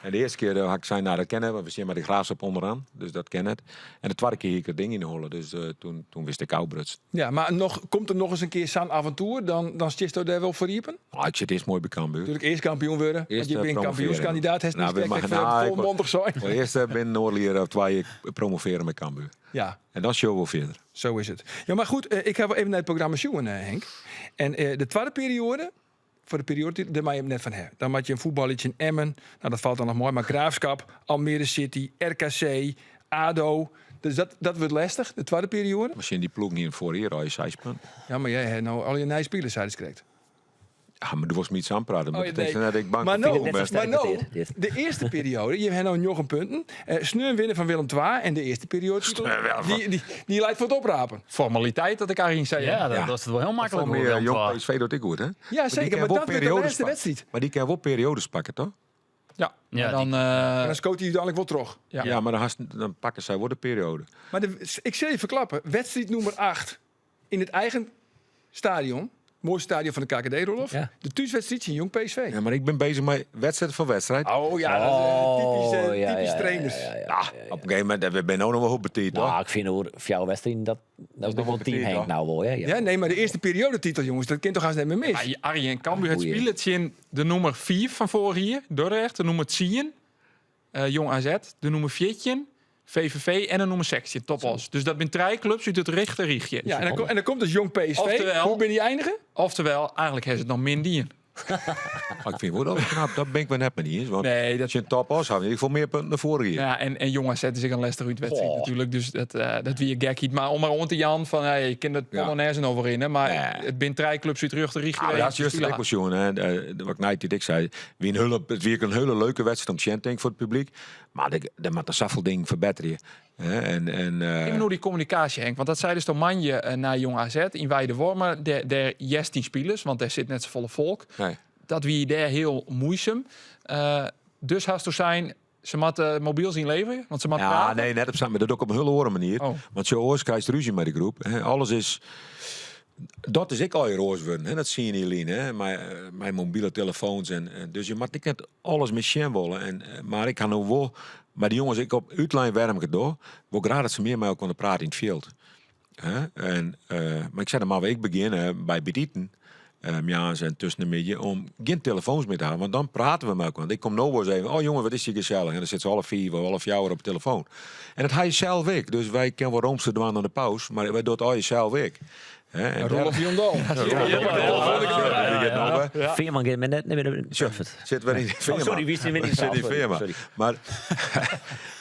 En de earste kear ha ik sein, nou dat kin net, want we steane mei de Graafschap ûnderoan. Dus dat kin net. En de twadde kear hie ik it ding yn de holle, dus toen, toen wist ik ôfbrutsen. Ja, mar noch, komt der noch ris in kear sa'n aventoer, dan, dan stiesto dêr wol foar iepen? Nou, ik sit earst moai by Cambuur. Natuerlik earst kampioen wurde, want Earst, je binne promovearje. kampioenskandidaat, hast Nou, net we krekt mag- nou, ik volmondig sein. Wol earst binnen oardel jier of twa jier promovearje mei Cambuur. Ja. En dan sjogge we wol fierder. Zo is it. Ja, mar goed, ik ha wol even nei it programma sjoen, Henk. En de twadde perioade, foar de perioade, dêr meie je him net fan ha. Dan moatte je in fuotbalje tsjin Emmen, nou dat falt dan noch moai, mar Graafschap, Almere City, RKC, ADO. Dus dat, dat wurdt lestich, de twadde perioade. Mar tsjin dy ploegen hiene foarich jier al seis punten. Ja, mar jy hast no al dy nije spilers, seidest krekt. Ja, mar do wolst my sa oanprate. Oh, ja, Dat betekent nee. net dat ik bang Mar foar no, ben. Net zo mar no, sterk dit. de earste perioade, je ha no njoggen punten. Sneon winne fan Willem II en de earste perioade dy, dy, dy leit foar it oprapen. Formaliteit dat ik eigenlijk zei. Ja, dat Ja. was it wol hiel maklik. Voor hoor, meer Willem jong II. PSV docht ek goed, hè? Ja, zeker, kin maar wol dat wordt de periodes laatste pakken. wedstrijd. Mar dy kin wol periodes pakke, toch? Ja, Ja, en dan, En dan skoot hy úteinlik wol troch. Ja. Ja, mar dan, hast, dan pakke sy wol de perioade. Mar de, ik sil je ferklappen, wedstriid nûmer 8 yn it eigen stadion. Moaiste stadion fan de KKD, Roelof. Ja. De thúswedstriid tsjin Jong PSV. Ja, mar ik bin beuzich mei wedstriid foar wedstriid. Oh ja, dat is typysk, Oh, ja, typysk ja, ja, trainers. ja, ja, ja. Ja, op in gegeven momint, we binne no noch wol hiel betiid, Nou, toch? ik fyn oer fjouwer wedstriden dat dat is noch wol team betiid, Henk hoor. nou wol, hè? Ja. Ja, nee, mar de earste perioadetitel, jonges, dat kin toch hast net mear mis? Ja, Arjen en Cambuur it Goeie. spilet tsjin de nûmer 4 fan foarich jier, Dordrecht, de nûmer 10, Jong AZ, de nûmer 14, VVV en de nûmer 16, TOP Oss. Dus dat binne trije klups út it rjochter rychje. Ja, en dan, en dan komt dus Jong PSV. Oftewel- Hoe binne dy einige? Oftewel, eigentlik ha se it noch min dien. Maar ik fyn wol dat knap, dat bin ik wer net mei iens. Want Nee, dat- tsjin TOP Oss hawwe we folle mear punten dan foarich jier. Ja, en Jong AZ is ek in lestige útwedstriid Goh. natuerlik. Dus dat, dat wie gekheid. Mar om mar oan te jaan fan, hey, je kin it Ja. Polonaise noch rinne. Mar Nee. it binne trije klups út it rjochter rychje. Ah, dat is juist ek wol sjoen, hè. Wat ik neitiid ek sei, wie in hiele, it wie ek in hiele leuke wedstriid om te sjen, tink ik, foar it publyk. Mar der, der moatte safolle dingen ferbetterje. Hè, en Even oer dy kommunikaasje, Henk. Want dat seidesto moandei eh, nei Jong AZ yn Wijdewormer. Dêr, dêr hearst dyn spilers, want dêr sit net safolle folk. Nee. Dat wie dêr hiel muoisum. Eh, dus hasto sein, se moatte mobyls ynleverje, want se moatte Ja, prate? nee, net op sa'n, mar dat doch ik op in hiel oare manier. Oh. Want sjo, oars krijst rúzje mei de groep. Hè. Alles is. Dat is ek al oars wurden, hè. Dat tsien jier lyn, hè. Mei, eh, mei mobile telefoans. En, en dus je moat ek net alles mear sjen wolle. En, eh, mar ik ha no wol, mei de jonges ek op útlein wêrom't ik it doch. Wol graach dat se mear mei elkoar prate yn it fjild. Hè? En, eh, mar ik sei, dan moatte we ek begjinne by it iten. Eh, moarns en tusken de middei om gjin telefoans mear te hawwen, want dan prate we mei elkoar. Want ik kom no wolris even, oh jongen, wat is hjir gesellich. En dan sitte se alle fiif of alle fjouwer op de telefoan. En dat ha je sels ek. Dus wy kinne wol roomser dwaan oan de paus, mar wy dogge it allegear sels ek. Hè, en Roelof Jondal. Veerman giet net net mear Sit wer yn Oh, sorry, wie is in Sit yn Veerman. Mar,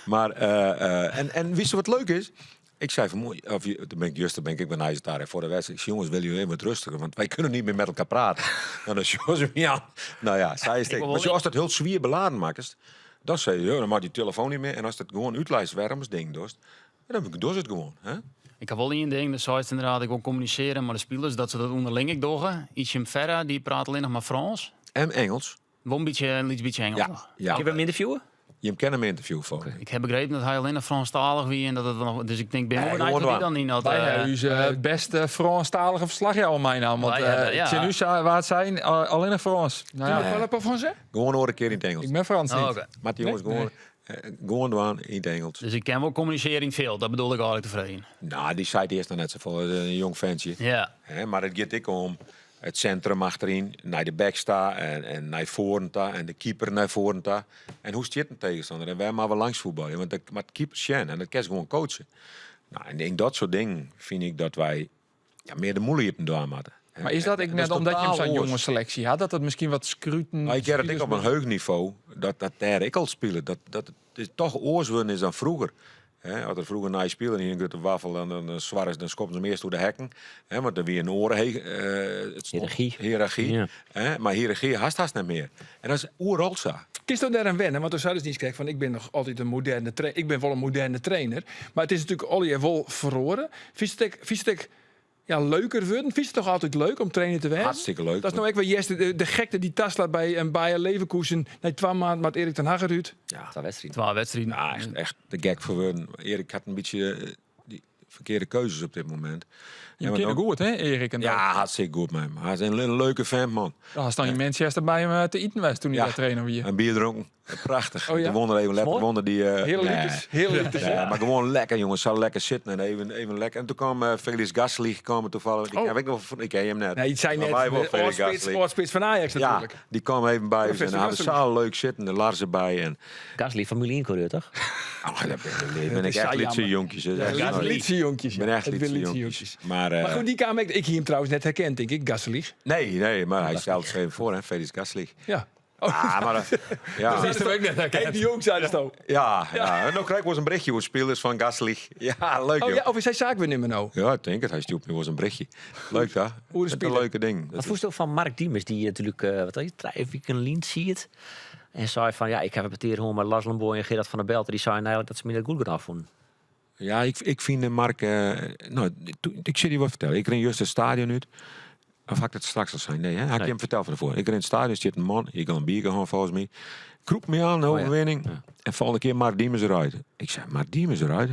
mar eh, eh, en witsto wat leuk is? Ik sei fan moai, of toen ben ik juster ben ik bij daar voor de wedstrijd. Ik zei, jongens, willen jullie even wat rustiger? Want wij kunnen niet meer met elkaar praten. Nou, dan sjogge se my oan. Nou ja, sy is het. Mar as dat hiel swier beladen makkest, dan sei je, dan mei dy telefoan net mear. En as dat gewoan útleist wêrom'tst dingen dochst, dan dochst it gewoan. Hè? Ik ha wol ien ding, do seist ynderdaad, ik wol kommunisearje mei de spilers, dat se dat ûnderling ek dogge. Hichem Ferra, dy praat allinnich mar Frânsk. En Ingelsk. Wol in bytsje, in lyts bytsje Ingelsk Ja, noch. ja. Kinne we him ynterviewe? Jim kinne him ynterviewe foar. Ik ha begrepen dat hy allinnich Frânsktalich wie en dat it noch, dus ik tink bin Nee, wol benijd gewoan wat dy dwaan. dan yn dat. Wy eh, hawwe ús eh, bêste Frânsktalige ferslachjouwer meinaam. Want Wy hawwe, eh ja. tsjin ús waard sein, allinnich Frânsk. Nou ja, Parle pas français? Gewoan oare kear yn it Ingelsk. ik ben Frans Oh, niet. oké. Moat dy jonges Nee, gewoan, gewoan dwaan yn it Ingelsk. Dus ik kin wol kommunisearje yn it fjild, dat bedoel ik eigentlik te freegjen. Nou, dy seit earst noch net safolle, dat is in jong fentsje. Ja. Hè, mar it giet ek om it sintrum achteryn, nei de backs ta en, en nei foaren ta en de keeper nei foaren ta. En hoe stiet in tegenstander en wêr moatte we langs fuotbalje? Want dat moat keeper sjen en dat kinst gewoan coachen. Nou, en yn dat soart dingen fyn ik dat wy ja, mear de mûle iepen dwaan moatte. Mar is dat ek En net is omdat je totaal zo'n oars. jonge seleksje hat, dat dat miskien wat skruten... Nou, ik hear it ek op in heech nivo, dat dat dêr ek al spilet. Dat, dat it is toch oars wurden is dan froeger. Hè, as der froeger in nije spiler hie in grutte waffel, dan, dan, dan swarre dan skopten se him earst oer de hekken. Hè, want der wie in oare he, eh, it stond- Hiërargy. hiërargy. Ja. Hè, mar hiërargy hast hast net mear. En dat is oeral sa. Kinsto dêr oan wenne? Want do seidest niiskrekt fan ik bin noch altyd in moderne trainer. Ik bin wol in moderne trainer. Mar it is natuerlik allegear wol feroare. Fynst it ek, fynst it ek ja, leuker wurden? Fynst it toch altyd leuk om trainer te wêzen? Hartstikke leuk. Dat is no ek wer juist de, de gekte dy't taslacht by in Bayer Leverkusen. Nei twa maand moat Erik ten Hag derút. Ja. Twa wedstriden. Twa wedstriden. Ja, echt, echt te gek foar wurden. Erik hat in bytsje eh, dy ferkearde keuzes op dit momint. Je Ja, maar kennen dan- goed, hè, Erik en Ja, hartstikke goed met hem. Hy is in leuke vent, man. Dat was dan in Manchester by him eh, te iten west toen hij Ja. daar trainer wie. Een bier dronken. Prachtich. Oh ja? De wonder even lekker. Mooi. Wonder die, eh, Heel nee. liters. Heel liters. Ja, maar gewoon lekker, jongens. Zo lekker zitten en even, even lekker. En toen kwam eh, Felix Gasly kwam toevallig. Ik, Oh. ken, ik, nog, ik ken hem net. Nee, het zijn Maar net wij wel de Felix oorspits, Gasly. oorspits van Ajax Ja, natuurlijk. die kwam even bij ons. En Professor dan hadden we Gasly. zo leuk zitten. De Lars erbij. En, Gasly, Formule 1 coureur, toch? oh, dat ben, ik ben is ik echt zo lytse jammer. jonkjes. hè. Ja, Echt Lytse nooit. lytse jonkjes. Ik ben echt Het lytse zijn lytse jonkjes. jonkjes. Maar, eh, Maar goed, die kwam ik, ik hie hem trouwens net herkend, denk ik. Gasly. Nee, nee, maar hij stelt zich even voor, hè, Felix Gasly. Ja. Oh, Ah, maar, eh, ja. Dat is toch ook net herkend. Henk de Jong zei dat al. Ja, ja. En dan krijg ik wel eens een berichtje hoe spelers van Gasly. Ja, leuk Oh joh. ja, of is hij zaakwaarnemer nou? Ja, ik denk het. Hij stuurt me wel eens een berichtje. Leuk hè? Hoe de Dat is een speler. leuke ding. Wat voest ook van Mark Diemers, die natuurlijk, eh wat had je, drie weken lyn siet. En zei van, ja, ik heb het hier gewoon met Lars Lomboy en Gerard van der Belt. Die zeiden eigenlijk dat ze minder goed gedaan vonden. Ja, ik, ik vind de Mark... eh, nou, ik zit je wat vertellen. Ik ren juist het stadion uit. Of had ik het straks al zijn? Nee, hè? Had ik Nee. hem verteld van tevoren. Ik ren het stadion, zit een man. Ik kan een bier gaan volgens mij. Kroep me aan, de Oh ja. overwinning. En volgende keer Mark Diemers eruit. Ik zei, Mark Diemers eruit?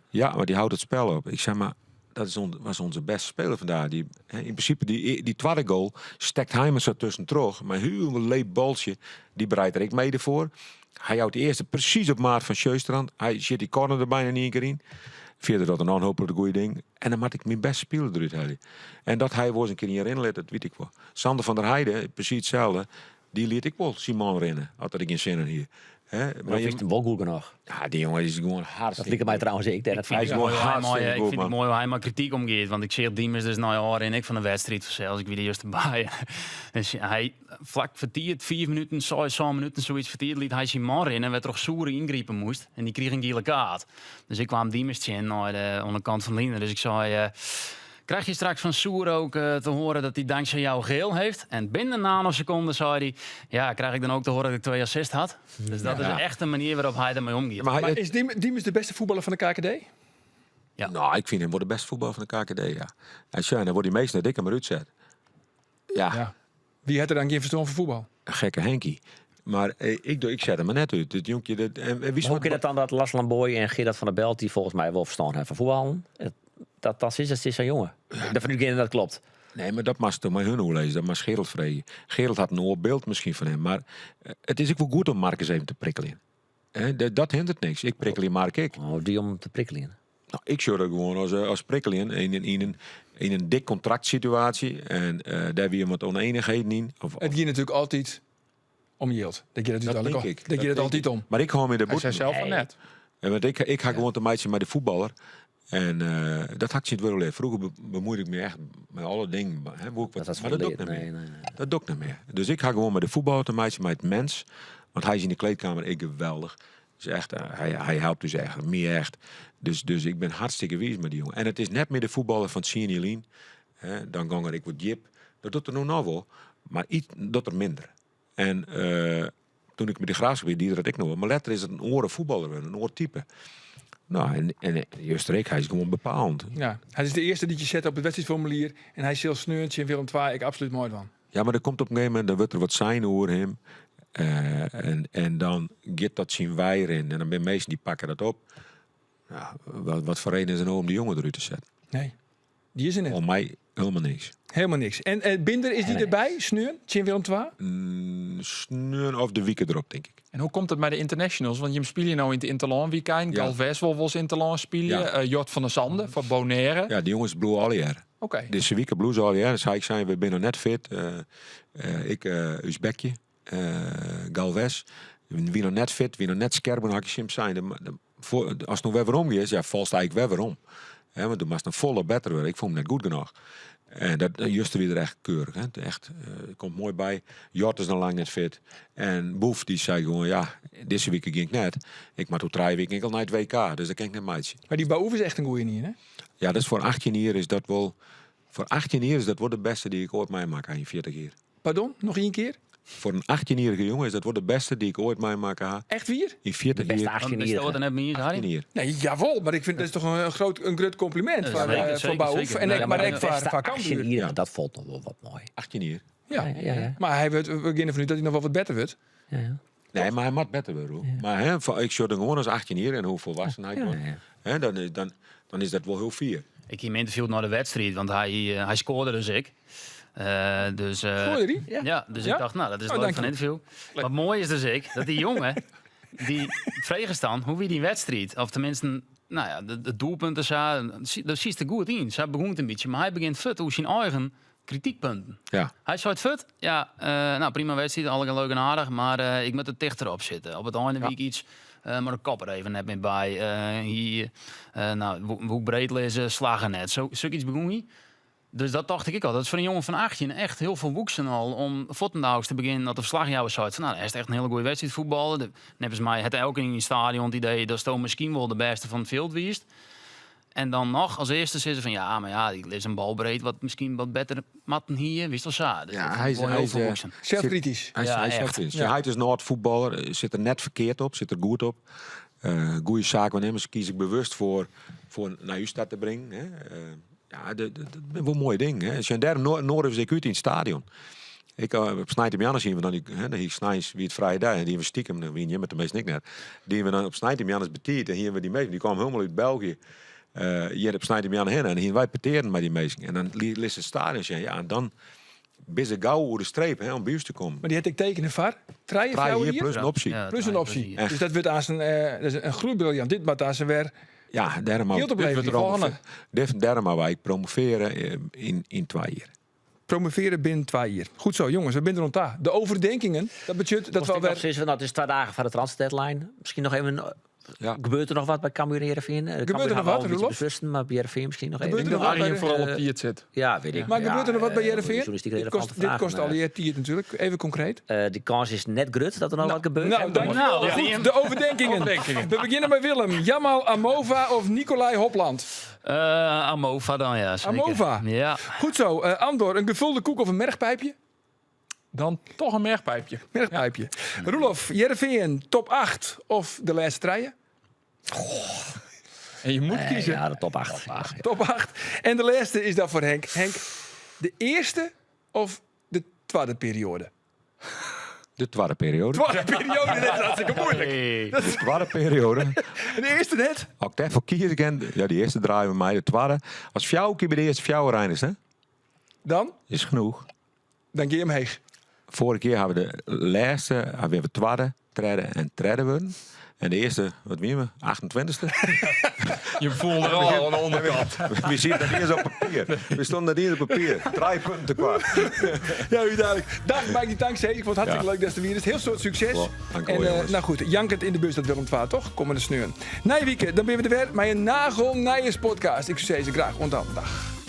Ja, maar die houdt het spel op. Ik zei, maar dat is on- was onze beste speler vandaag. Die, hè, in principe, die, die tweede goal stekt hij me zo tussen terug. Maar heel leep baltje, die bereidt er ik mede voor. Hij houdt de eerste precies op maat van Sjöstrand. Hij zit die corner er bijna niet een keer in. Verder dat een aanhopelijk goede ding. En dan moet ik mijn beste speler eruit halen. En dat hij wel eens een keer niet erin let, dat weet ik wel. Sander van der Heijden, precies hetzelfde. Die liet ik wel Simon rennen. Had er geen zin in hier. Hè? Maar Maar is je, het hem wel goed genoeg? ja, die jongen is gewoon Dat hartstikke liep mij trouwens ik. Dat Hij is vind ik gewoon Mooi hoe hij hartstikke mooi, ik goed, vind het man. mooi hoe hij maar kritiek omgeeft. Want ik zie Diemers dus nou jaar en ik van de wedstrijd zelfs. Ik wie de eerste bij. Dus hij vlak vertierd, 4 minuten, 6 minuten, zoiets vertierd, liet hij zijn man in en werd toch soeren ingrijpen moest. En die kreeg een gele kaart. Dus ik kwam Diemers in naar de onderkant van de lijn. Dus ik zei, eh Krijg je straks van Soer ook te horen dat hij dankzij jou geel heeft? En binnen een nanoseconde zei hij... Ja, krijg ik dan ook te horen dat ik twee assists had? Dus dat is echt een manier waarop hij ermee omgaat. Maar, hij, Maar is Diemers de beste voetballer van de KKD? Ja. Nou, ik vind hem wel de beste voetballer van de KKD, ja. En tja, dan wordt hij meestal dikke maar uitzet. Ja, Ja. Wie had er dan geen verstand van voetbal? gekke Henkie. Maar ik zet hem maar net uit. Dit jonkje, dat, en wie Maar hoe is kan het dan dat Las Lamboy en Gerard van der Belt, die volgens mij wel verstand hebben van voetbal, dat is zo'n jongen. Dat vind ik dat klopt. Nee, maar dat mag toch maar hun hoe lezen. Dat mag Gerald vregen. Gerald had een oorbeeld misschien van hem. Maar het is ook wel goed om Marcus even te prikkelen. Hè, dat hindert niks. Ik prikkel je Mark ik. Oh, die om te prikkelen. Nou, ik zie dat gewoon als prikkelen in een dik contractsituatie. En daar weer wat oneenigheden in. Of, Het ging natuurlijk altijd om yield. Dat je dat, dat natuurlijk denk al. ik. Dat je dat denk altijd ik. om. Maar ik hou me in de Hij boete. zei zelf van Nee. net. En want ik ga gewoon te meidje met de voetballer. En dat had ik niet willen leren. Vroeger bemoeide ik me echt met alle dingen. Hè, hoe ik wat, Dat was maar dat doe ik verleerd. niet meer. Nee, nee, nee. Dat doe ik niet meer. Dus ik ga gewoon met de voetballer te meidje, met het mens. Want hij is in de kleedkamer ik geweldig. Dus echt, hij helpt dus echt, meer echt. Dus ik ben hartstikke wies met die jongen. En het is net meer de voetballer van Sien Hè, dan gang er ik wat jip. Dat doet er nog nou wel, maar iets dat er minder. En toen ik met de Graafschap weer, die dat ik nog wel. Maar later is het een oren voetballer, een oortype. Nou, en juist Rick, hij is gewoon bepalend. Ja, hij is de eerste die je zet op het wedstrijdformulier. En hij is heel sneuntje in Willem II. Ik absoluut mooi van. Ja, maar er komt op een gegeven moment, dan wordt er wat zijn over hem. En dan gaat dat zien wij erin. En dan ben meesten die pakken dat op. Ja, wat voor reden is er nou om die jongen eruit te zetten? Nee, die is er net. Om mij helemaal niks. Helemaal niks. En Binder, is die erbij? Sneun? Tjin Willem II? Sneun of de weekend erop, denk ik. En hoe komt het bij de internationals? Want je speelt je nou in het Interland weekend. Ja. Galvez wil wel eens Interland spelen. Ja. Jort van der Zande van Bonaire. Ja, die jongens bloeien al jaar. Oké. Deze week bloeien ze al jaar. Dus ik zei, we zijn nog net fit. Ik, Uzbekje, Galvez. Wie nog net fit, wie nog net scherp, dan had ik sim zijn. Als het nog weer om is, ja, valt eigenlijk weer om. Hè, want toen was het een volle beter worden. Ik vond hem net goed genoeg. En dat juiste weer echt keurig. Hè. Echt, komt mooi bij. Jort is nog lang net fit. En Boef die zei gewoon, ja, deze week ging ik net. Ik maar toen 3 weken ik al naar het WK, dus dat kan ik net meidje. Maar die Baouf is echt een goeie niet, hè? Ja, dat is voor 18 jaar is dat wel. Voor 18 jaar is dat wel de beste die ik ooit meemaak aan je 40 jaar. Pardon? Nog één keer? Voor een 18-jarige jongen is dat wel de beste die ik ooit meemaak. Ha. Echt wier? In 40 De beste jaar. 18-jarige. Dan hebben we hier, Harry. 18 jaar. Nee, jawel, maar ik vind dat is toch een groot compliment Ja, zeker, voor zeker, Baouf. zeker. En Nee, ik, maar maar de ik voor beste voor Cambuur. 18-jarige, Ja. dat valt nog wel wat mooi. 18 jaar. Ja. Ja, ja, ja. Maar hij wordt, we beginnen van nu dat hij nog wel wat beter wordt. Ja, ja. Nee, maar hij moet beter worden, hoor. Maar hè, ik zat er gewoon als 18 jaar en hoe volwassen hij Ja, wordt. ja. Hè, dan is dat wel heel fier. Ik heb hem interviewd naar de wedstrijd, want hij scoorde dus ik. Scoorde hij? Ja. Ja, dus Ja? ik dacht, nou, dat is Oh, leuk dank van je. interview. Wat mooi is dus ik, dat die jongen, die vregen staan, hoe wie die wedstrijd, of tenminste, nou ja, de doelpunten, dat ziet er goed in. Ze begon een beetje, maar hij begint fut hoe zijn eigen kritiekpunten. Ja. Hij zei het fut, ja, nou prima wedstrijd, alle leuk en aardig, maar ik moet er dichter op zitten. Op het einde week iets, maar de kop er even net mee bij. Hier nou, hoe breed lezen, slagen net. Zo, zoiets begon hij. Dus dat dacht ik al. Dat is voor een jongen van 18 echt heel veel woeksen al. Om voetendaags te beginnen dat de verslagjouwer zei van, nou, hij is echt een hele goede wedstrijd voetballen. Net als mij het elke in het stadion het idee dat Stoom misschien wel de beste van het veld wiest. En dan nog als eerste zitten van, ja, maar ja, die is een bal breed, wat misschien wat beter matten hier, wist al zo. Dus Ja, dat hij is, wel hij heel is, veel woeksen. Zelfkritisch. Hij is, Ja, hij is echt. zelfkritisch. Ja. Hij is een Noord-voetballer, zit er net verkeerd op, zit er goed op. Goeie zaak, want hem kies ik bewust voor naar uw stad te brengen. Hè. Ja, dat is wel een mooi ding. Hè. Als je daar Noord is ik uit in het stadion. Ik op Snijt hem Jannes zien we dan die, hè, dan hier Snijs wie het vrije dag en die we stiekem, dan wien je met de meeste ik net. Die we dan op Snijt hem Jannes betiert en hier hebben we die meesten. Die kwamen helemaal uit België. Hier op Snijt hem Jannes heen en hier wij peteren met die meesten. En dan ligt het stadion zien, ja, en dan ben ze gauw over de streep, hè, om bij ons te komen. Maar die had ik tekenen var. Drie Drie vrouwen hier hier? plus een optie. Ja, Plus een drie optie. plus een. Dus dat wordt aan zijn dat is een groeibriljant. Dit maar daar zijn weer. Ja, daarom Heel te dit blijven. wordt promoveren. Daarom maar wij promoveren in 2 jaar. Promoveren binnen 2 jaar. Goed zo, jongens, we zijn er rond daar. De overdenkingen, dat betekent dat Kost we ik nog alweer steeds van, nou, het is 2 dagen van de transfer deadline. Misschien nog even een Ja. Gebeurt der noch wat by Cambuur en Hearrenfean? Gebeurt der noch wat, Roelof? Beslusten, maar bij Hearrenfean misschien nog Gebeurt even. er nog wat bij Arjen de- vooral op tiet zit. Ja, weet ik. Maar Ja, gebeurt er nog wat bij journalistiek Hearrenfean? Dit relevante kost, dit vraag, kost maar, al je tiert natuurlijk. Even concreet. De kans is net grut dat er nog wat gebeurt. Nou, dankjewel. Nou, Goed, ja. de overdenkingen. Overdenkingen. We beginnen bij Willem. Jamal Amova of Nicolai Hopland? Amova dan, ja. Zeker. Amova? Ja. Goed zo. Andor, een gevulde koek of een mergpijpje? Dan toch een mergpijpje. Mergpijpje. Roelof, Hearrenfean, top 8 of de laatste treien? En je moet kiezen. Ja, de top 8. Top 8. En de laatste is dan voor Henk. Henk, de eerste of de tweede periode? De tweede periode. Tweede periode, dat is hartstikke moeilijk. De tweede periode. De eerste net? Als ik daarvoor kies, ik ja, die eerste draaien we mij, de tweede. Als fjouw keer bij de eerste fjouw rijden is, hè? Dan? Is genoeg. Dan ga je hem heeg. Vorige keer hebben we de laatste, hebben we tweede, derde en derde worden. En de eerste, wat wie we? 28e. Je voelde er al aan de onderkant. We zien dat eerst op papier. We stonden dat eerst op papier. Drie punten kwart. Ja, u duidelijk. Dag, Mike die Tank. Ik vond het hartstikke Ja. leuk dat je er weer is. Heel soort succes. Wel, dank u en wel, jongens. nou goed, jankend in de bus dat Willem Twa, toch? Kom maar de sneuren. Nijwieke, dan ben we er weer met een nagel podcast. Ik zie ze graag. Want dan, dag.